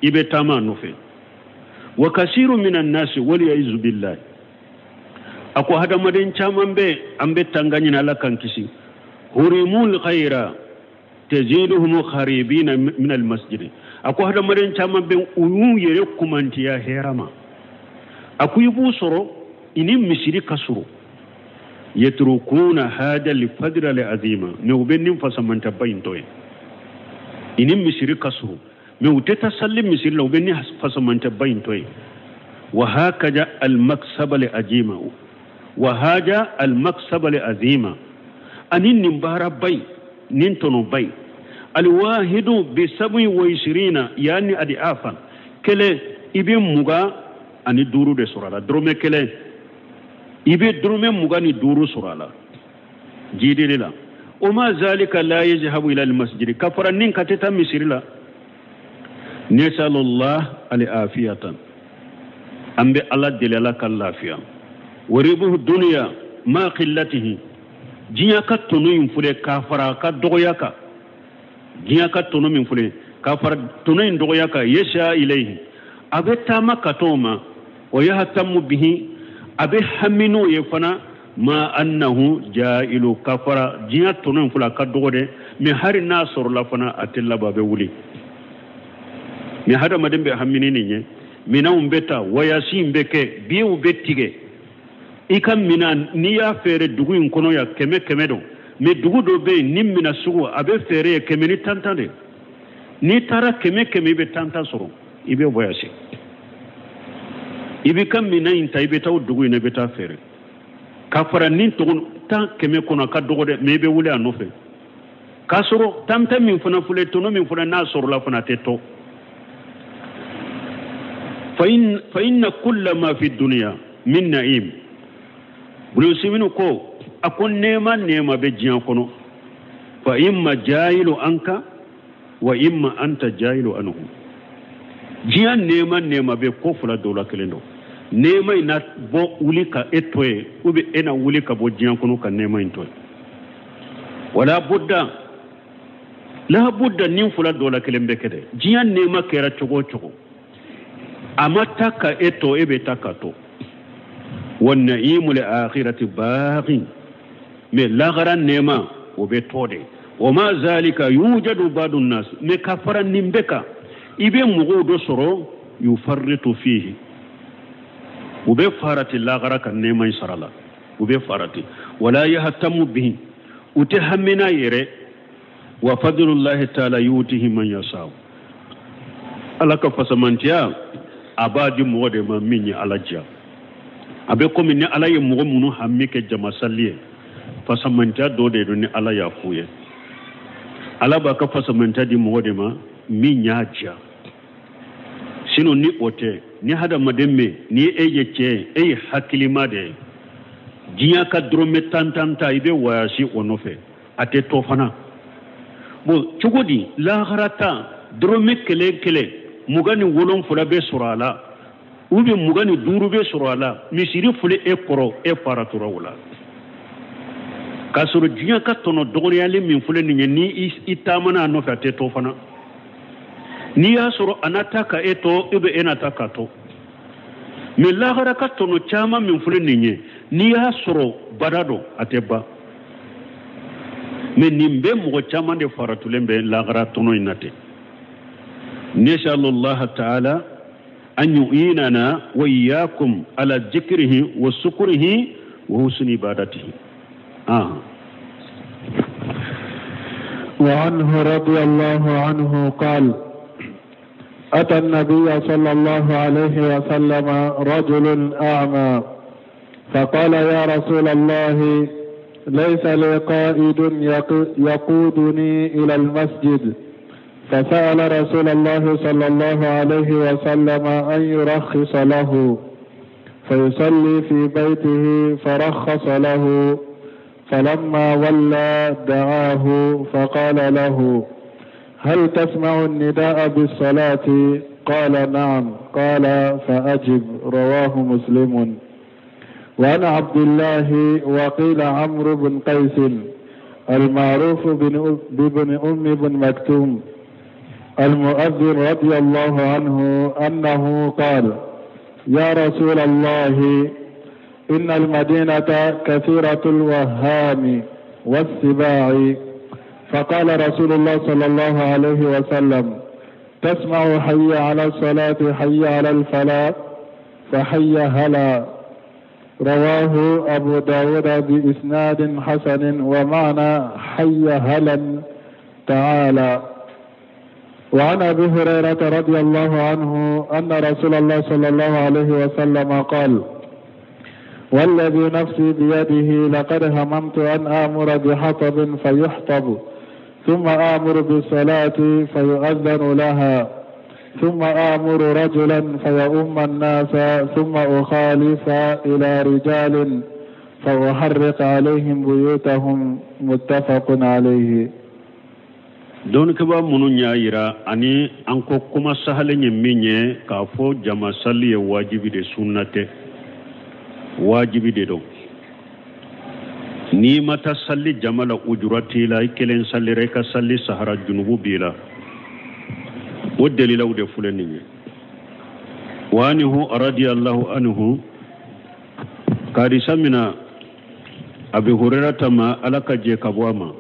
i bɛ taama a nɔfɛ. Wa kasiru minan nasi wal billahi, a ko hadamaden caman bɛ, an bɛ tanga ɲini Ala kan kisi, hurimul khayra tajiduhum kharibina min al masjid. A ko hadamaden caman bɛ, u y'u yɛrɛ kumantiya hɛrɛ ma. A ko i b'u sɔrɔ i ni misiri ka surun, yatrukuna hada li fadra li azima, mais u bɛ nin fasamantaba in to ye. I ni misiri ka surun, mais u tɛ taa sali misiri la, u bɛ nin fasamantaba in to ye. Wa hakaja al maksaba li ajima wa haja al maksaba li azima, ani nin baaraba in, nin tɔnɔba in, alwahidu bi sabi wa ishirina yani adiafa, kelen i bɛ 25 de sɔrɔ a la, dɔrɔmɛ kelen i bɛ dɔrɔmɛ 25 sɔrɔ a la jidili la. O ma zalika la yazhabu ila almasjidi, ka fara nin ka tɛ taa misiri la. Nasalullah alafiyatan, an bɛ Ala deli, Ala ka lafiya. Waribuhu duniya ma qillatihi, diɲɛ ka tɔnɔ in filɛ, k'a fara a ka dɔgɔya kan, diɲɛ ka tɔnɔ min filɛ, k'a fara tɔnɔ in dɔgɔya kan, yasha ilayhi, a bɛ taama ka t'o ma, wa yahtamu bihi, a bɛ hami n'o ye fana, ma annahu jailu, ka fara diɲɛ tɔnɔ in filɛ, a ka dɔgɔ dɛ, mais hali n'a sɔrɔla fana, a tɛ laban, a bɛ wuli. Mais hadamaden bɛ hami ni nin ye, minɛnw bɛ ta, wayasi bɛ kɛ, biyew bɛ tigɛ. I ka minɛn, n'i y'a feere dugu in kɔnɔ yan, 100 100 don, mais dugu dɔ bɛ yen, ni minɛn sugu a bɛ feere ye 110 tan de. N'i taara 100 100, i bɛ 10 tan sɔrɔ, i bɛ voyage, i b'i ka minɛn in ta, i bɛ taa o dugu in na, i bɛ taa feere. Ka fara nin tɔgɔ 10 100 kɔnɔ, a ka dɔgɔ dɛ, mais i bɛ wuli a nɔfɛ, k'a sɔrɔ 10 tan min fana filɛ, tɔnɔ min fana n'a sɔrɔla fana, a tɛ tɔ. Fa inna kulla ma fi dunya min na'im. Bulusiminu ko, a ko nɛɛma nɛɛma bɛ diɲɛ kɔnɔ, fa imma jahilu anka wa imma anta jahilu anhu. Diɲɛ nɛɛma nɛɛma bɛ ko fila dɔw la, kelen don, nɛɛma in na bɔ wuli ka e to yen, ou bien e na wuli ka bɔ diɲɛ kɔnɔ ka nɛɛma in to yen. Wala budda, la budda, nin fila dɔw la kelen bɛ kɛ dɛ. Diɲɛ nɛɛma kɛra cogo o cogo, a ma taa ka e to, e bɛ taa ka to. Wa na'imu li akhirati baqi, mais lahara nɛɛma o bɛ to de. Wa ma zalika yujadu ba'du nas, mais ka fara nin bɛɛ kan, i bɛ mɔgɔw dɔ sɔrɔ, yufarritu fihi, u bɛ farati lahara ka nɛɛma in sara la, u bɛ farati, wala yahtamu bihi, u tɛ hami n'a yɛrɛ. Wa fadlullahi taala yutihi man yasha, Ala ka fasamantiya a b'a di mɔgɔ de ma min ye Ala diya. A bɛ komi ni Ala ye mɔgɔ minnu hami kɛ jama sali ye, fasamantiya dɔ de don ni Ala y'a f'u ye. Ala b'a ka fasamanta di mɔgɔ de ma min y'a diya. Sinon ni o tɛ, ni hadamaden min ni e ye cɛ ye, e ye hakilima de ye, diɲɛ ka dɔrɔmɛ tan tan ta, i bɛ wayasi o nɔfɛ, a tɛ to fana. Bon, cogo di lahara ta dɔrɔmɛ kelen kelen 27 bɛ sɔrɔ a la, ou bien 25 bɛ sɔrɔ a la, misiri filɛ e kɔrɔ, e faratura o la, k'a sɔrɔ diɲɛ ka tɔnɔ dɔgɔyalen min filɛ nin ye, ni i taamana a nɔfɛ, a tɛ to fana. N'i y'a sɔrɔ a na taa ka e to, i bɛ e na taa ka to. Mais lahara ka tɔnɔ caman min filɛ nin ye, n'i y'a sɔrɔ bada don, a tɛ ban. Mais nin bɛɛ mɔgɔ caman de faratulen bɛ lahara tɔnɔ in na ten. Nasallallahu ta'ala an yu'inana wa iyyakum ala dhikrihi wa shukrihi wa husni ibadatihi. وعنه رضي الله عنه قال: أتى النبي صلى الله عليه وسلم رجل أعمى فقال: يا رسول الله، ليس لي قائد يقودني إلى المسجد. فسأل رسول الله صلى الله عليه وسلم أن يرخص له فيصلي في بيته، فرخص له. فلما ولى دعاه فقال له: هل تسمع النداء بالصلاة؟ قال: نعم. قال: فأجب. رواه مسلم. وعن عبد الله وقيل عمرو بن قيس المعروف بابن أم بن مكتوم المؤذن رضي الله عنه أنه قال: يا رسول الله، إن المدينة كثيرة الوهام والسباع. فقال رسول الله صلى الله عليه وسلم: تسمع حي على الصلاة حي على الفلاح، فحي هلا. رواه أبو داود بإسناد حسن، ومعنى حي هلا تعالى. وعن أبي هريرة رضي الله عنه أن رسول الله صلى الله عليه وسلم قال: والذي نفسي بيده لقد هممت أن آمر بحطب فيحطب، ثم آمر بالصلاة فيؤذن لها، ثم آمر رجلا فيؤم الناس، ثم أخالف إلى رجال فأحرق عليهم بيوتهم. متفق عليه. Dɔnnikɛbaa minnu y'a yira ani an ko kuma sahalen ye min ye k'a fɔ jama sali ye wajibi de, sunna tɛ, wajibi de don. N'i ma taa sali jama la, ujura t'i la, i kelen salira, i ka sali sahara, junubu b'i la. O dalilaw de filɛ nin ye. Wa anhu radiyallahu anhu, karisa mina Abi Hurairata ma, Ala ka jɛ ka bɔ a ma,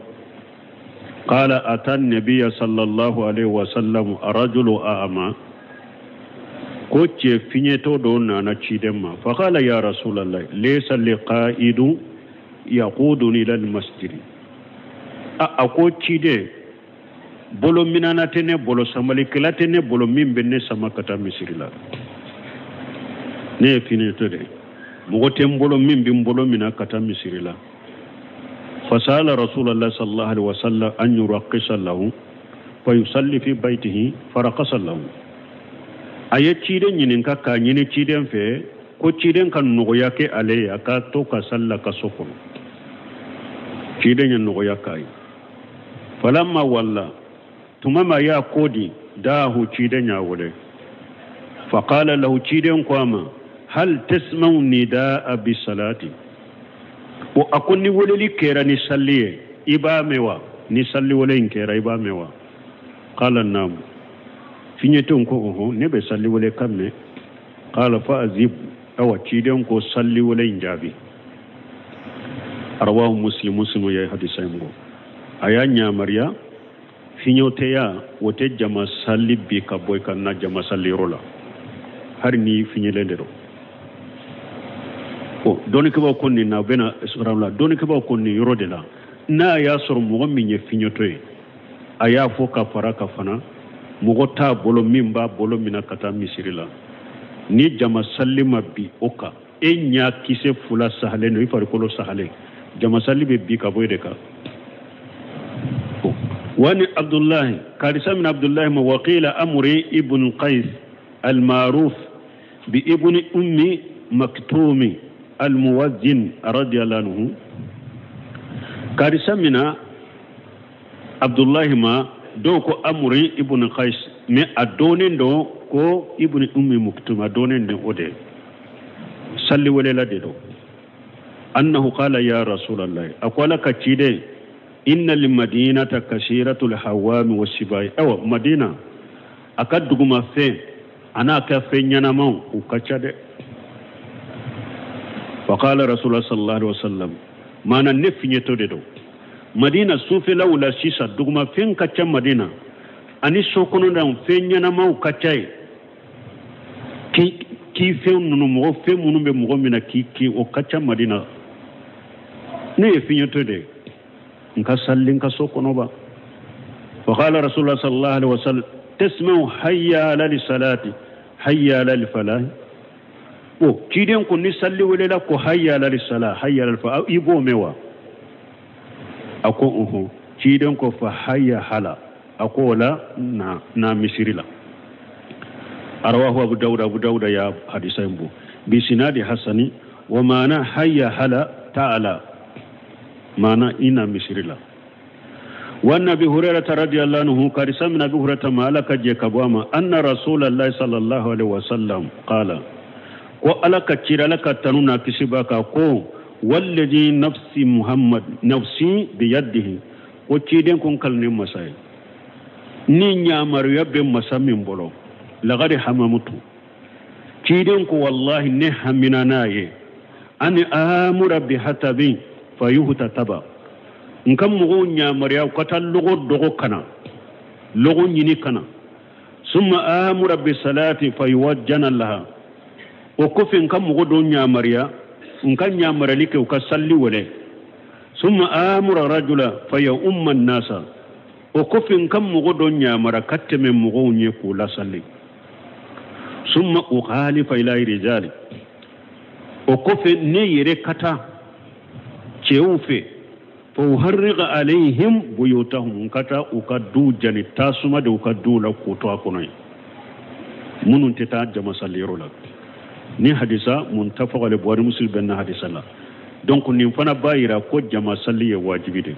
قال: أتى النبي صلى الله عليه وسلم رجل أعمى، ko cɛ fiɲɛtɔ dɔ nana ciden ma. فقال: يا رسول الله، ليس لي قائد يقودني إلى المسجد. A ko ciden, bolo minana tɛ ne bolo, samalikɛla tɛ ne bolo min bɛ ne sama ka taa misiri la. Ne ye fiɲɛtɔ de ye, mɔgɔ tɛ n bolo min bɛ n bolo mina ka taa misiri la. فسأل رسول الله صلى الله عليه وسلم أن يرخص له فيصلي في بيته، فرخص له. A ye ciden ɲininka k'a ɲini ciden fɛ ko ciden ka nɔgɔya kɛ ale ye, a ka to ka sali la ka so kɔnɔ. Ciden ye nɔgɔya k'a ye. فلما ولى, tuma min a y'a ko di, دعاه, ciden y'a wele. فقال له, ciden ko a ma: هل تسمع النداء بالصلاة؟ O a ko ni weleli kɛra ni sali ye, i b'a mɛn wa? Ni sali wele in kɛra, i b'a mɛn wa? قال: نعم. Fiɲɛtenw ko: ɔhɔn, ne bɛ sali wele kan mɛn. قال: فأجب. Awa, ciden ko sali wele in jaabi. رواه مسلم. Muslimu ye hadisa in bɔ. A y'a ɲamariya fiɲɛtɛya, o tɛ jama sali bi ka bɔ i ka na jama sali yɔrɔ la, hali ni fiɲɛlen de don. O dɔnnikɛbaw ko nin na, u bɛna la dɔnnikɛbaw ko nin yɔrɔ de la, n'a y'a sɔrɔ mɔgɔ min ye fiɲɛtɔ ye, a y'a fɔ ka fara ka fana mɔgɔ t'a bolo min b'a bolo minɛ ka taa misiri la, ni jama sali ma bi o kan, e ɲa kisɛ fila sahalen don, i farikolo sahalen, jama sali bɛ bi ka bɔ e de kan. Wani Abdullahi karisa min Abdullahi ma waqila Amri ibn Qais al-ma'ruf bi ibn Ummi Maktumi al-muwazzin radiyallahu anhu. Karisa mina Abdullahi ma dɔw ko Amri ibn Qais, mais a dɔnnen don ko ibn Ummi Maktum, a dɔnnen don o de salli welela de don. Annahu qala ya Rasulallah, a ko Ala ka ciden, inna lil-madinata kasiratul hawami was-sibai. Awa Madina a ka dugumafɛn a n'a ka fɛn ɲɛnamaw u ka ca dɛ. Fa qala Rasulullah sallallahu alaihi wasallam, maana ne fiɲɛtɔ de don. Madina sufɛlaw la sisan dugumafɛn ka ca Madina ani so kɔnɔna fɛn ɲɛnamaw ka ca yen. K'i fɛn ninnu mɔgɔ fɛn minnu bɛ mɔgɔ min na k'i kin o ka ca Madina. Ne ye fiɲɛtɔ de ye, n ka salli n ka so kɔnɔ ba. Fa qala Rasulullah sallallahu alaihi wasallam, tasma'u hayya ala salati hayya ala falah. O ciden ko ni salli welela ko hayya ala salah hayya ala falah, i b'o mɛn wa? A ko unhun. Ciden ko fa hayya hala, a ko o la na misiri la. Rawahu Abu Dawud, Abu Dawud ya hadisa in bɔ bi sinadi hasani wa maana hayya hala ta'ala, maana ina misiri la. Wa Abi Hurairah radiyallahu anhu, karisa min Abi Hurairah ma Ala ka jɛ ka bɔ a ma, anna Rasulallah sallallahu alaihi wasallam qala, ko Ala ka cira Ala ka tanu n'a kisi b'a kan ko walladhi nafsi Muhammad nafsi biyadihi, ko ciden ko n kalinen masa ye ni yamaruya bɛ masa min bolo, laqad hamamutu, ciden ko wallahi ne hamina n'a ye, ani amura bi hatabin fayuhtataba, n ka mɔgɔw yamaruya u ka taa lɔgɔ dɔgɔ kana lɔgɔ ɲini kana, summa amura bi salati fayuwajjana laha, o kɔfɛ n ka mɔgɔ dɔw yamaruya n ka yamaruyali kɛ u ka salli wele, summa amura rajula fayumma nasa, o kɔfɛ n ka mɔgɔ dɔ yamara ka tɛmɛ mɔgɔw ɲɛ k'u lasalli, summa ukhalifa ila rijali, o kɔfɛ ne yɛrɛ ka taa cɛw fɛ, fa uharriqa alayhim buyutahum, n ka taa u ka du jani tasuma de u ka du la k'u to a kɔnɔ yen, minnu tɛ taa jama saliyɔrɔ la. Ni hadisa muttafaq alayhi, Bukhari Muslim bɛnna hadisa la. Donc nin fana b'a yira ko jama sali ye wajibi de,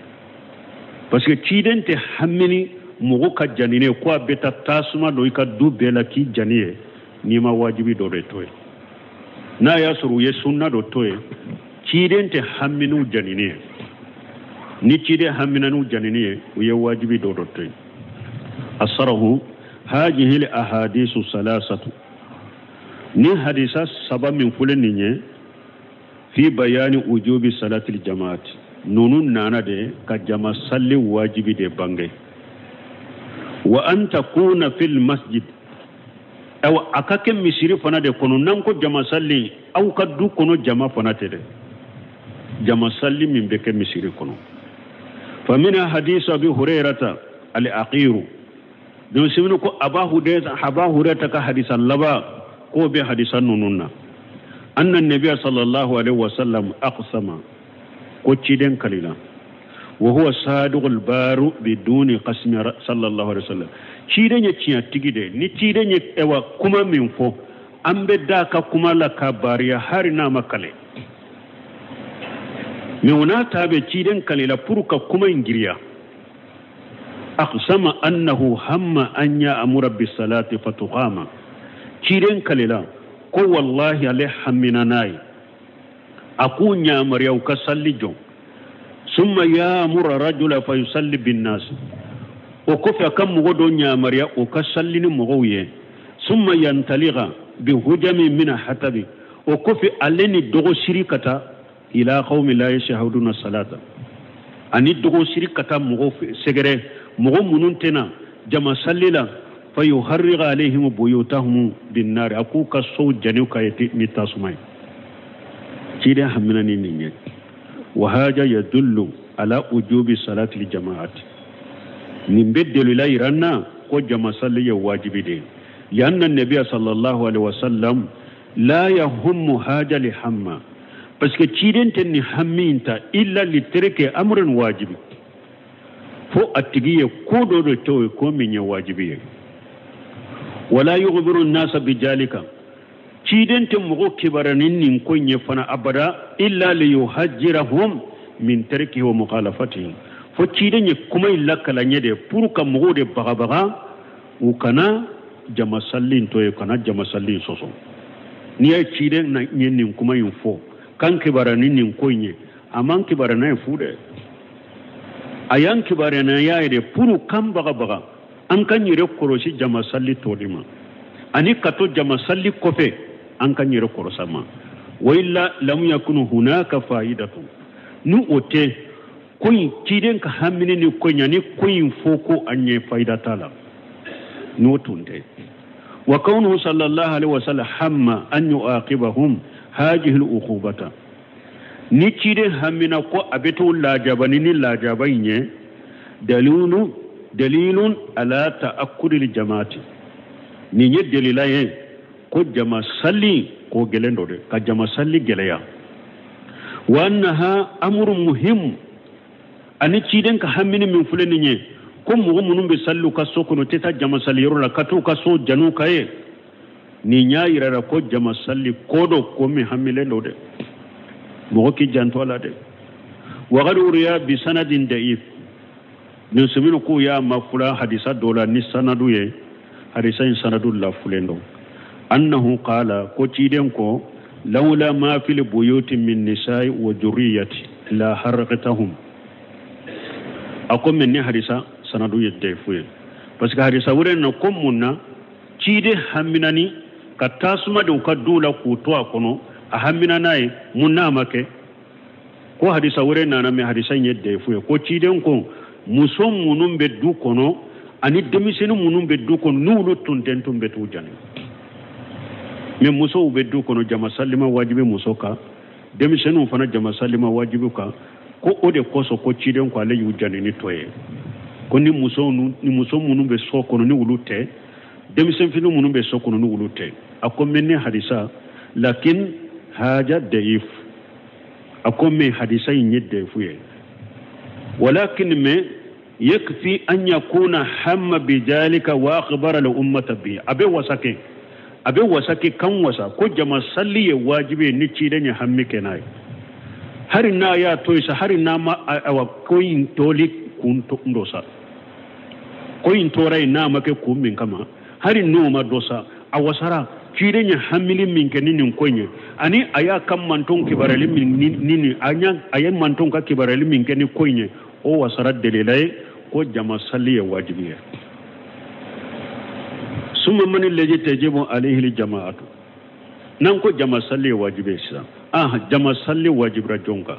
parce que ciden tɛ hamini mɔgɔ ka janine ko a bɛ taa tasuma don i ka du bɛɛ la k'i jani ye n'i ma wajibi dɔ de to yen. N'a y'a sɔrɔ u ye sunna dɔ to yen, ciden tɛ haminiw janine ye. Ni ciden hamina n'u janine ye, u ye wajibi dɔ de to yen. Asarahu hajihi ahadisu salasatu, ni hadisa saba min filɛ nin ye, fi bayani ujubi salatil jamaati, ninnu nana de ka jama salli wajibi de bange. Wa an takuna fil masjid, awa a ka kɛ misiri fana de kɔnɔ. N'an ko jama salli, aw ka du kɔnɔ jama fana tɛ dɛ, jama salli min bɛ kɛ misiri kɔnɔ. Fa mina hadisu Abi Hurairata al-aqiru, don simini ko Aba Hurairata ka hadisa laban k'o bɛ hadisa ninnu na, anna nabiya sallallahu alaihi wasallam aqsama, ko ciden kalila, wa huwa sadiqul baru biduni qasmi sallallahu alaihi wasallam. Ciden ye tiɲɛtigi de, ni ciden ye ewa kuma min fɔ, an bɛ da ka kuma la ka bariya hari n'a ma kale. Mais o n'a ta bɛ ciden kalila pour ka kuma in giriya. Aqsama annahu hamma an ya'mura bisalati fatuqama, ciden kalila ko wallahi ale hamina n'a ye, a k'u yamaruya u ka salli jɔ, summa ya'mura rajula fayusalli binnas, o kɔfɛ a ka mɔgɔ dɔ yamaruya o ka salli ni mɔgɔw ye, summa yantaliga bi hujami mina hatabi, o kɔfɛ ale ni dɔgɔsiri ka taa ila qawmi la yashhaduna salata, ani dɔgɔsiri ka taa mɔgɔw sɛgɛrɛ, mɔgɔ minnu tɛna jama salli la, fayuharriga alayhim buyutahum binnar, a k'u ka sow jani ka ye ni tasuma ye. Ciden hamina ni nin ye. Wa haja yadullu ala ujubi salati ljamaati, nin bɛ delila yira n na ko jama salli ye wajibi de ye. Lianna nabiya sallallahu alaihi wasallam la yahummu haja li hamma, parce que ciden tɛ nin hami in ta illa li tereke amrin wajibi. Fo a tigi ye ko dɔ de to ye ko min ye wajibi ye. Wala yughbiru nasa bijalika, ciden tɛ mɔgɔ kibaruya ni nin ko in ye fana abada, illa liyuhajjirahum min tarkihi wa mukhalafatihi. Fo ciden ye kuma in lakala ɲɛ de pour ka mɔgɔw de bagabaga u kana jama salli in to ye, kana jama salli in sɔsɔ. N'i ye ciden ye nin kuma in fɔ k'an kibaruya ni nin ko in ye, a man kibaruya n'a ye fu dɛ, a y'an kibaruya n'a ye de pour k'an bagabaga an k'an yɛrɛ kɔlɔsi jama salli tɔli ma, ani ka to jama salli kɔfɛ an k'an yɛrɛ kɔlɔsi a ma. Wa illa lam yakunu hunaka faidatu, ni o tɛ ko in ciden ka hamini ni ko in ani ko in fɔ ko an ye fayida t'a la, n'o tun tɛ. Wa kawnuhu sallallahu alaihi wa sallam hamma an yu'aqibahum hadhihi al-uqubata, ni ciden hamina ko a bɛ t'o lajaba ni lajaba in ye, dalilun ala ta'akkudil jamaati, nin ye delila ye ko jama salli ko gɛlɛn dɔ dɛ, ka jama salli gɛlɛya. Wa annaha amrun muhim, ani ciden ka hamini min filɛ nin ye ko mɔgɔ minnu bɛ salli u ka so kɔnɔ tɛ taa jama salli yɔrɔ la ka t'u ka so janu ka ye, nin y'a yira la ko jama salli ko dɔ ko min hamilen don dɛ, mɔgɔ k'i janto a la dɛ. Wa qad uriya bi sanadin da'if, nin k'u y'a mafula hadisa dɔ la ni sanadu ye, hadisa in sanadu lafulen don. Annahu qala, ko ciden ko lawla ma fil buyuti min nisa'i wa jurriyati la haraqtahum. A ko min ni hadisa sanadu ye daifu ye, parce que hadisa wɛrɛ na ko mun na ciden haminani ka tasuma de u ka du la k'u to a kɔnɔ, a hamina n'a ye mun n'a ma kɛ. Ko hadisa wɛrɛ nana mɛ hadisa in ye daifu ye, ko ciden ko muso minnu bɛ du kɔnɔ ani denmisɛnnin minnu bɛ du kɔnɔ n'olu tun tɛ tun bɛ t'u jani. Mɛ musow bɛ du kɔnɔ jama salima wajibi muso kan, denmisɛnninw fana jama salima wajibi kan, ko o de kosɔn ko ciden ko ale y'u jani ni tɔ ye, ko ni muso minnu bɛ so kɔnɔ ni olu tɛ, denmisɛnnin minnu bɛ so kɔnɔ ni olu tɛ. A ko mɛ ni hadisa lakin haja da'if, a ko mɛ hadisa in ye daifu ye, walakin mɛ yakfi an yakuna hamma bidhalika wa akhbara al ummata bi, a bɛ wasa kɛ, a bɛ wasa kɛ kan wasa ko jama salli ye wajibi ye ni ciden ye hammi kɛ n'a ye, hari n'a y'a to yen sa, hari n'a ma awa ko in toli kun dɔ sa, ko in tora yen n'a ma kɛ kun min kama, hari n'o ma dɔ sa, a wasara ciden ye hamili min kɛ ni nin ko in ye, ani a y'a ka manton kibaruyali min ni a ye manton ka kibaruyali min kɛ ni ko in ye, o wasara delila ye ko jama salli ye wajibi ye. Summa man alladhi tajibu alayhi aljamaatu, n'an ko jama salli ye wajibi ye sisan, jama salli wajibira jɔn kan?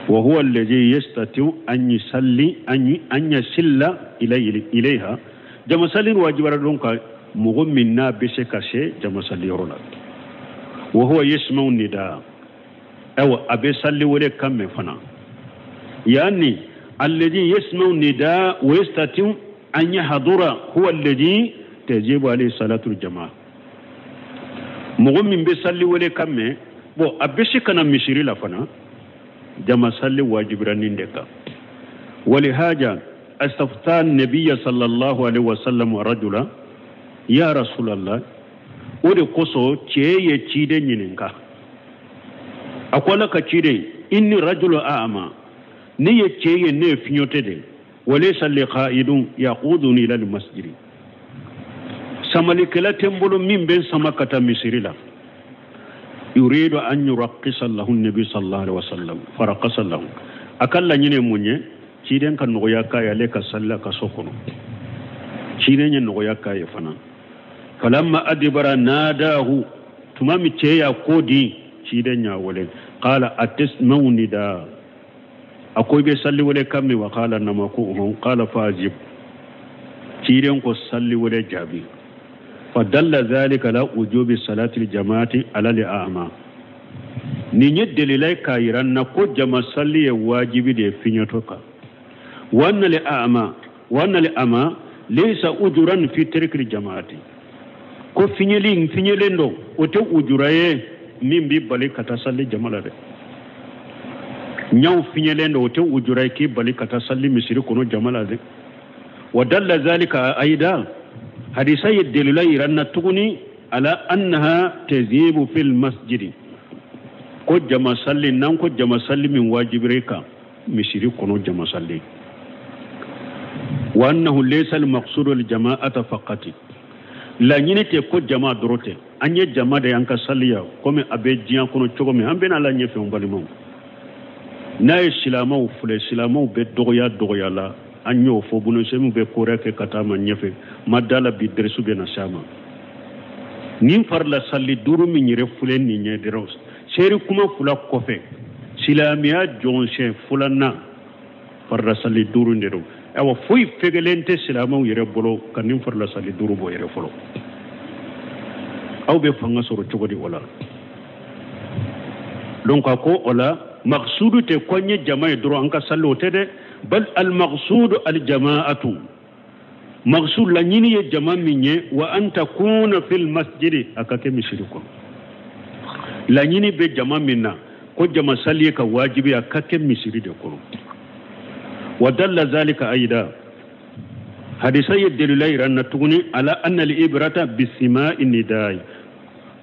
Wa huwa alladhi yastati'u an yusalli an yasilla ilayha, jama salli wajibira jɔn kan? Mɔgɔ min n'a bɛ se ka se jama salli yɔrɔ la. Wa huwa yasma'u nidaa, ayiwa a bɛ salli wele kan mɛn fana, yani alladhi yasma'u nidaa wa yastati'u an yahdura huwa alladhi tajibu alayhi salatu aljamaa. Mɔgɔ min bɛ salli wele kan mɛn, bon a bɛ se ka na misiri la fana, jama salli wajibira nin de kan. Walihaja astafta nabiyya sallallahu alaihi wasallam rajula ya rasulallah, o de kosɔn cɛ ye ciden ɲininka, a ko ala ka ciden inni rajulu a'ma, ne ye cɛ ye ne ye fiɲɔtɛ de, walaysa li qa'idun yaquduni ila almasjidi, samalikɛla tɛ n bolo min bɛ n sama ka taa misiri la. Yuridu an yuraqisa lahu nabi sallallahu alaihi wasallam faraqasa lahu, a ka laɲini ye mun ye? Ciden ka nɔgɔya k'a ye ale ka salli a ka so kɔnɔ, ciden ye nɔgɔya k'a ye fana. Falamma adibara nadahu, tuma min cɛ y'a ko di, ciden y'a wele, qala atasma'u nidaa, a ko i bɛ salli wele kan mɛn wa? Qala nama, ko ɔhɔn. Qala fajib, ciden ko salli wele jaabi. Fadalla dhalika la wujubi salati aljamaati ala al-a'ma, nin ye delila ye k'a yira n na ko jama salli ye wajibi de ye fiɲɛtɔ kan. Wa anna al-a'ma wa anna al-ama laysa ujuran fi tarki al-jamaati, ko fiɲɛli fiɲɛlen don o tɛ ujura ye min b'i bali ka taa salli jama la dɛ. Ɲaw fiɲɛlen don, o tɛ ujura ye k'i bali ka taa sali misiri kɔnɔ jama la dɛ. Wa dalla zalika aida, hadisa ye delila yira n na tuguni ala annaha tazibu fil masjidi, ko jama sali, n'an ko jama sali min wajibira kan misiri kɔnɔ jama sali, wa annahu laysa al maqsudu al jama'ata faqati, laɲini tɛ ko jama dɔrɔn tɛ, an ye jama de an ka saliya komi a bɛ diɲɛ kɔnɔ cogo min, an bɛna la ɲɛfɛ n balimaw. N'a ye silamɛw filɛ, silamɛw bɛ dɔgɔya dɔgɔya la, an y'o fɔ, bunusɛmiw bɛ kɔrɛ kɛ ka taa ma ɲɛfɛ, ma da la bi dɛrɛsu bɛ na s'a ma. Nin farila sali duuru min yɛrɛ filɛ nin ye dɔrɔn, seeri kuma fila kɔfɛ, silamɛya jɔnsɛn filanan farila sali duuru de don. Ayiwa, foyi fɛgɛlen tɛ silamɛw yɛrɛ bolo ka nin farila sali duuru bɔ yɛrɛ fɔlɔ. Aw bɛ fanga sɔrɔ cogo di o la? Donc a ko o la maqsudu tɛ ko an ye jama ye dɔrɔn an ka sali, o tɛ dɛ. Bal al maqsudu al jama'atu, maqsud laɲini ye jama min ye, wa an takuna fil masjidi, a ka kɛ misiri kɔnɔ. Laɲini bɛ jama min na ko jama sali ye ka wajibi, a ka kɛ misiri de kɔnɔ. Wa dalla zalika aida, hadisa ye delila yira n na tuguni ala anna al ibrata bisima'i nidai,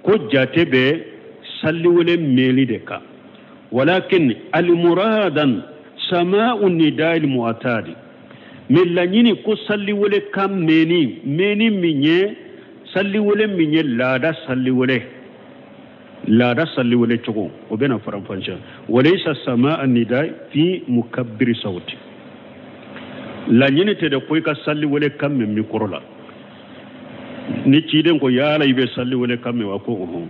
ko jate bɛ saliwele mɛnli de kan. Walakin al muradan sama'u nidai al mu'tadi, mais laɲini ko saliwele kan mɛnni, mɛnni min ye saliwele min ye laada saliwele, laada saliwele cogo, o bɛna faranfasiya. Walaysa sama'a nidai fi mukabbiri sawti, laɲini tɛ dɛ ko i ka saliwele kan mɛn mikoro la. Ni ciden ko yala i bɛ saliwele kan mɛn wa, ko ɔhɔn.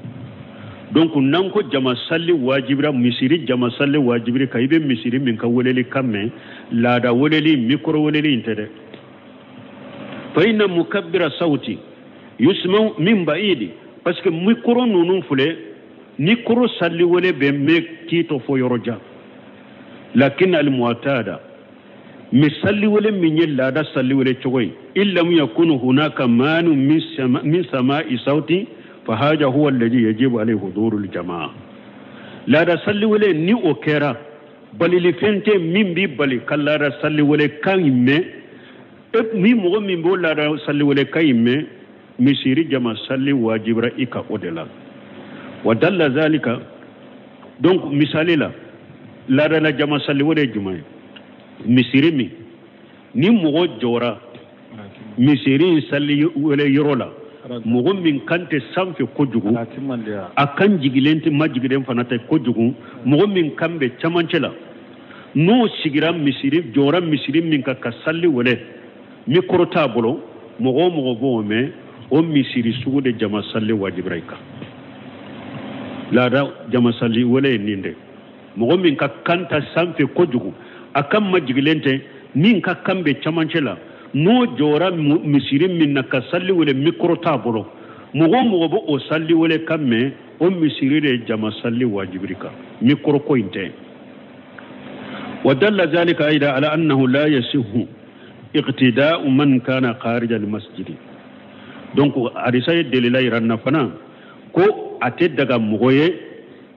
Donc n'an ko jama sali wajibira, misiri jama sali wajibiri kan, i bɛ misiri min ka weleli kan mɛn, laada weleli, mikoro weleli in tɛ dɛ. Fa inna mukabbira sawti yusmau min ba'idi, parce que mikoro ninnu filɛ, mikoro sali wele bɛ mɛn k'i to fo yɔrɔ jan. Lakin al mu'tada, mais saliwele min ye laada saliwele cogo ye, in lam yakun hunaka manu min sama'i sauti fa haja huwa alladhi yajibu alayhi huduru aljamaa. Laada saliwele ni o kɛra balilifɛn tɛ min b'i bali ka laada saliwele kan in mɛn, ni mɔgɔ min b'o laada saliwele kan in mɛn, misiri jama sali wajibira i ka o de la. Wa dalla zalika, donc misali la, laada la jama saliwele ye jumɛn ye? Misiri min ni mɔgɔ jɔra misiri in sali wele yɔrɔ la, mɔgɔ min kan tɛ sanfɛ kojugu, a kan jigilen tɛ, majigilen fana tɛ kojugu, mɔgɔ min kan bɛ camancɛ la, n'o sigira misiri, jɔra misiri min kan ka sali wele, mikoro t'a bolo, mɔgɔ o mɔgɔ b'o mɛn, o misiri sugu de jama sali wajibira i kan. Laada jama sali wele ye nin de, mɔgɔ min ka kan ta sanfɛ kojugu, a kan majigilen tɛ, min ka kan bɛ camancɛ la, n'o jɔra misiri min na ka sali wele, mikoro t'a bolo, mɔgɔ o mɔgɔ b'o o sali wele kan mɛn, o misiri de ye jama sali wajibiri kan, mikoro ko in tɛ. Wa dalla zalika aida ala annahu la yasihu iqtida'u man kana kharij al masjidi. Donc hadisa ye delila yira n na fana ko a tɛ daga mɔgɔ ye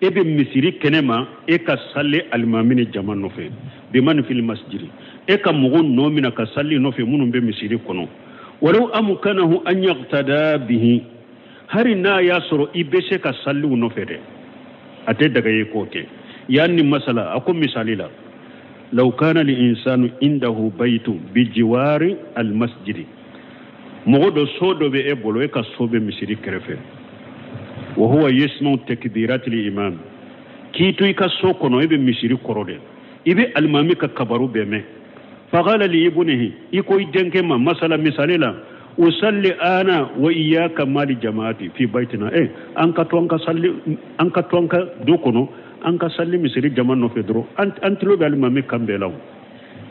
e bɛ misiri kɛnɛ ma e ka sali alimami ni jama nɔfɛ, biman fil masjidi, e ka mɔgɔw nɔ minɛ ka sali nɔfɛ minnu bɛ misiri kɔnɔ. Walaw amkanahu an yaqtada bihi, hari n'a y'a sɔrɔ i bɛ se ka saliw nɔfɛ dɛ, a tɛ daga ye k'o kɛ. Yanni masala, a ko misali la, law kana li insanu indahu baytu bi jiwari al masjidi, mɔgɔ dɔ so dɔ bɛ e bolo, e ka so bɛ misiri kɛrɛfɛ, wa huwa yasma'u takbirati al imam, k'i to i ka so kɔnɔ, e bɛ misiri kɔrɔ dɛ, i bɛ alimami ka kabaru bɛɛ mɛn. Faqala li ibnihi, i ko i denkɛ ma, masala misali la, usalli ana wa iyyaka mali jama'ati fi baytina, an ka to an ka salli, an ka to an ka du kɔnɔ, an ka salli misiri jama nɔfɛ dɔrɔn, an tulo bɛ alimami kan bɛɛ la o.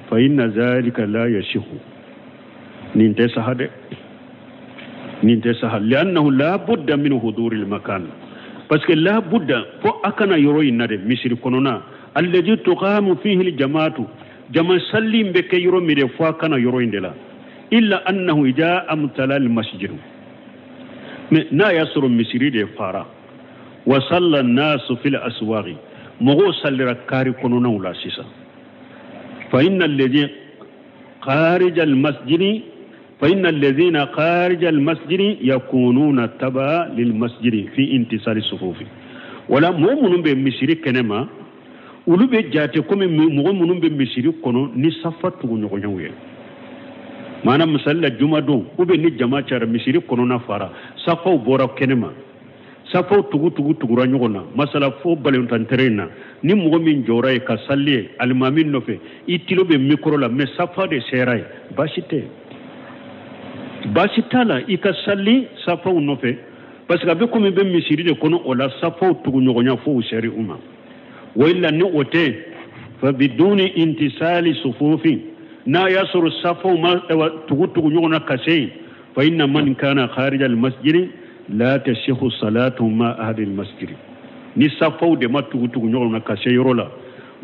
Fa inna zalika la yasihu, nin tɛ saha dɛ, nin tɛ saha, li'annahu la budda min huduri al-makan, parce que la budda fo a kana yɔrɔ in na dɛ, misiri kɔnɔna, alladhi tuqamu fihi al-jama'atu, jama salli in bɛ kɛ yɔrɔ min de, fo a kana yɔrɔ in de la. Illa annahu idha amtala al-masjid, mais n'a y'a sɔrɔ misiri de fara, wa salla an-nasu fil aswaqi, Mɔgɔw salira kari kɔnɔnaw la sisan. Fa inna alladhi kharija al-masjidi fa inna alladhina kharija al-masjidi yakununa taba lil masjidi fi intisali sufufi. Wala mɔgɔ minnu bɛ misiri kɛnɛ ma, olu bɛ jate komi mɔgɔ minnu bɛ misiri kɔnɔ ni safa tuguɲɔgɔnyaw ye. Maana misali la jumadon ou bien ni jama cayara misiri kɔnɔna fara, safaw bɔra kɛnɛ ma, safaw tugu tugu tugura ɲɔgɔn na. Masala fo balontan terrain na, ni mɔgɔ min jɔra ye ka sali ye alimami nɔfɛ, i tilo bɛ micro la, mais safa de sera ye, baasi tɛ, baasi t'a la i ka sali safaw nɔfɛ, parce que a bɛ komi i bɛ misiri de kɔnɔ, o la safaw tugu ɲɔgɔnya fo u seri u ma. Wa illa ni o tɛ, fa biduni intisali sufufin, n'a y'a sɔrɔ safaw ma tugu tugu ɲɔgɔn na ka se yen, fa inna man kana kharija al-masjidi la tasihu salatu ma ahli al-masjidi. Ni safaw de ma tugu tugu ɲɔgɔn na ka se yɔrɔ la,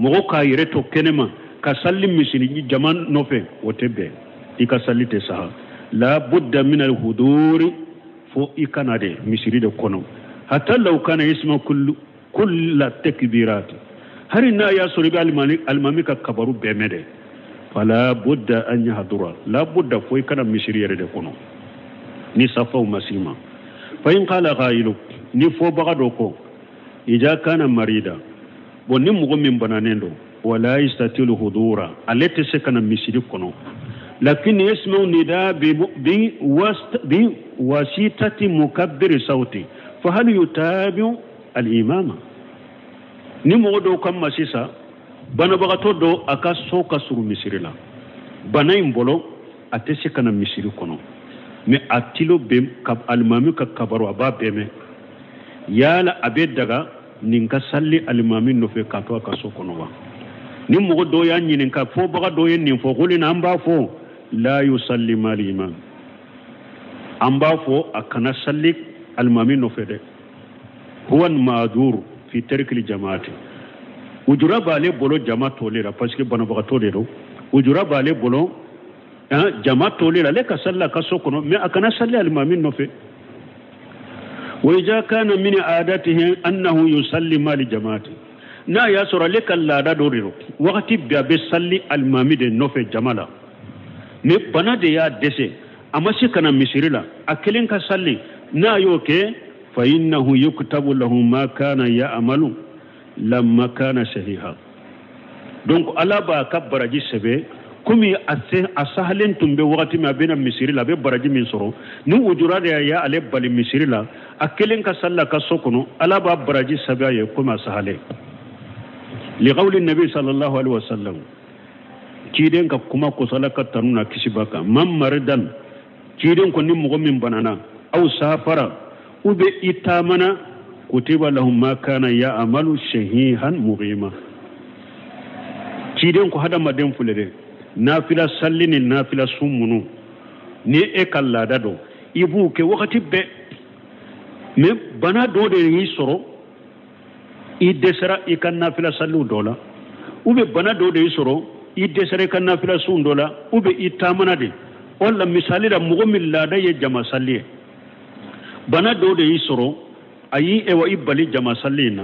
mɔgɔ k'a yɛrɛ to kɛnɛma ka sali misiri jama nɔfɛ, o tɛ bɛn, i ka sali tɛ saha. La budda min al-huduri, fo i kana de misiri de kɔnɔ. Hatta law kana yasma kulla takbirat, hari n'a y'a sɔrɔ i bɛ alimami ka kabaru bɛɛ mɛn dɛ, fala budda an yahdura, la budda fo i kana misiri yɛrɛ de kɔnɔ ni safaw ma s'i ma. Fa in qala qailu, ni fɔbaga dɔ ko ija kana marida, bon ni mɔgɔ min bananen don, wala yastatilu hudura, ale tɛ se ka na misiri kɔnɔ, lakin yasma'u nida bi wasitati mukabbir sauti fa hal yutabi'u al-imama. Ni mɔgɔ dɔw ka ma sisan, banabagatɔ dɔ a ka so ka surun misiri la, bana in bolo a tɛ se ka na misiri kɔnɔ, mais a tilo bɛ alimami ka kabaru a b'a bɛɛ mɛn, yala a bɛ daga nin ka sali alimami nɔfɛ k'a to a ka so kɔnɔ wa? Ni mɔgɔ dɔw y'a ɲininka, fɔbaga dɔw ye nin fɔ, ko na an b'a fɔ la yusalli mal imam, an b'a fɔ a kana sali alimami nɔfɛ dɛ, huwa ma'dur fi tarkil jamaati, ujura b'ale bolo jama toli la, parce que banabagatɔ de don, ujura b'ale bolo jama toli la, ale ka sali a ka so kɔnɔ, mais a kana sali alimami nɔfɛ. Wa iza kana min aadatihi annahu yusalli mal jamaati, n'a y'a sɔrɔ ale ka laada dɔ de don, wagati bɛɛ a bɛ sali alimami de nɔfɛ jama la, mais bana de y'a dɛsɛ, a ma se ka na misiri la, a kelen ka sali, n'a y'o kɛ, fa innahu yuktabu lahu ma kana ya'malu lamma kana sahiha. Donc ala b'a ka baraji sɛbɛn komi a sahalen tun bɛ wagati min a bɛna misiri la, a bɛ baraji min sɔrɔ, ni ujura de y'ale bali misiri la, a kelen ka sali a ka so kɔnɔ, ala b'a baraji sɛbɛn a ye komi a sahalen. Liqawli nabi sallallahu alaihi wasallam, ciden ka kuma kosɔn ala ka tanu na kisi b'a kan, man maridan, ciden ko ni mɔgɔ min banana, aw safara, u bɛ i taamana, kutiba lahum ma kana ya'malu shahihan mughima. Ciden ko hadamaden filɛ dɛ, nafila salli ni nafila sun minnu ni e ka laada don, i b'u kɛ wagati bɛɛ, mais bana dɔ de y'i sɔrɔ, i dɛsɛra i ka nafila salliw dɔ la, ou bien bana dɔ de y'i sɔrɔ, i dɛsɛra i ka nafila sun dɔ la, ou bien i taamana de. Wala misali la, mɔgɔ min laada ye jama salli ye, bana dɔ de y'i sɔrɔ, a y'i ewa i bali jama salli in na,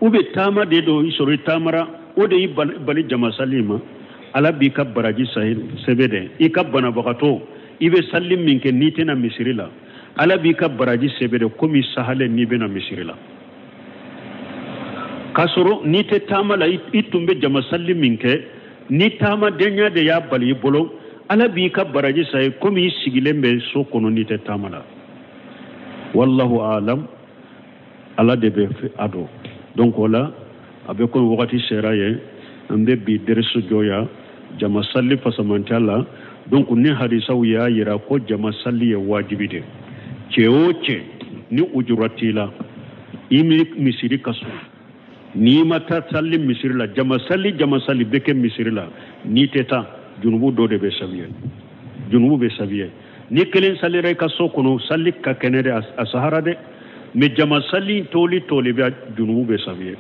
ou bien taama de dɔ y'i sɔrɔ, i taamara, o de y'i bali jama salli in ma, ala b'i ka baraji sɛbɛn dɛ, i ka banabagatɔ i bɛ salli min kɛ n'i tɛna misiri la, ala b'i ka baraji sɛbɛn dɛ komi sahalen n'i bɛna misiri la. K'a sɔrɔ n'i tɛ taama la, i tun bɛ jama salli min kɛ, ni taamadenya de y'a bali i bolo, ala b'i ka baraji sa ye komi i sigilen bɛ so kɔnɔ n'i tɛ taama la. Wallahu alam, ala de bɛ a dɔn. Donc o la a bɛ komi wagati sera ye, an bɛ bi derisu jɔ yan, jama salli fasamantiya la. Donc ni hadisaw y'a yira ko jama salli ye wajibi de, cɛ o cɛ ni ujura t'i la, i misiri ka surun, n'i ma taa salli misiri la, jama salli bɛ kɛ misiri la, n'i tɛ taa, junubu dɔ de bɛ sabiye, junubu bɛ sabiye. Ni kelen salira i ka so kɔnɔ, salli ka kɛnɛ dɛ, a sahara dɛ, mais jama salli toli bɛ junubu bɛ sabiye.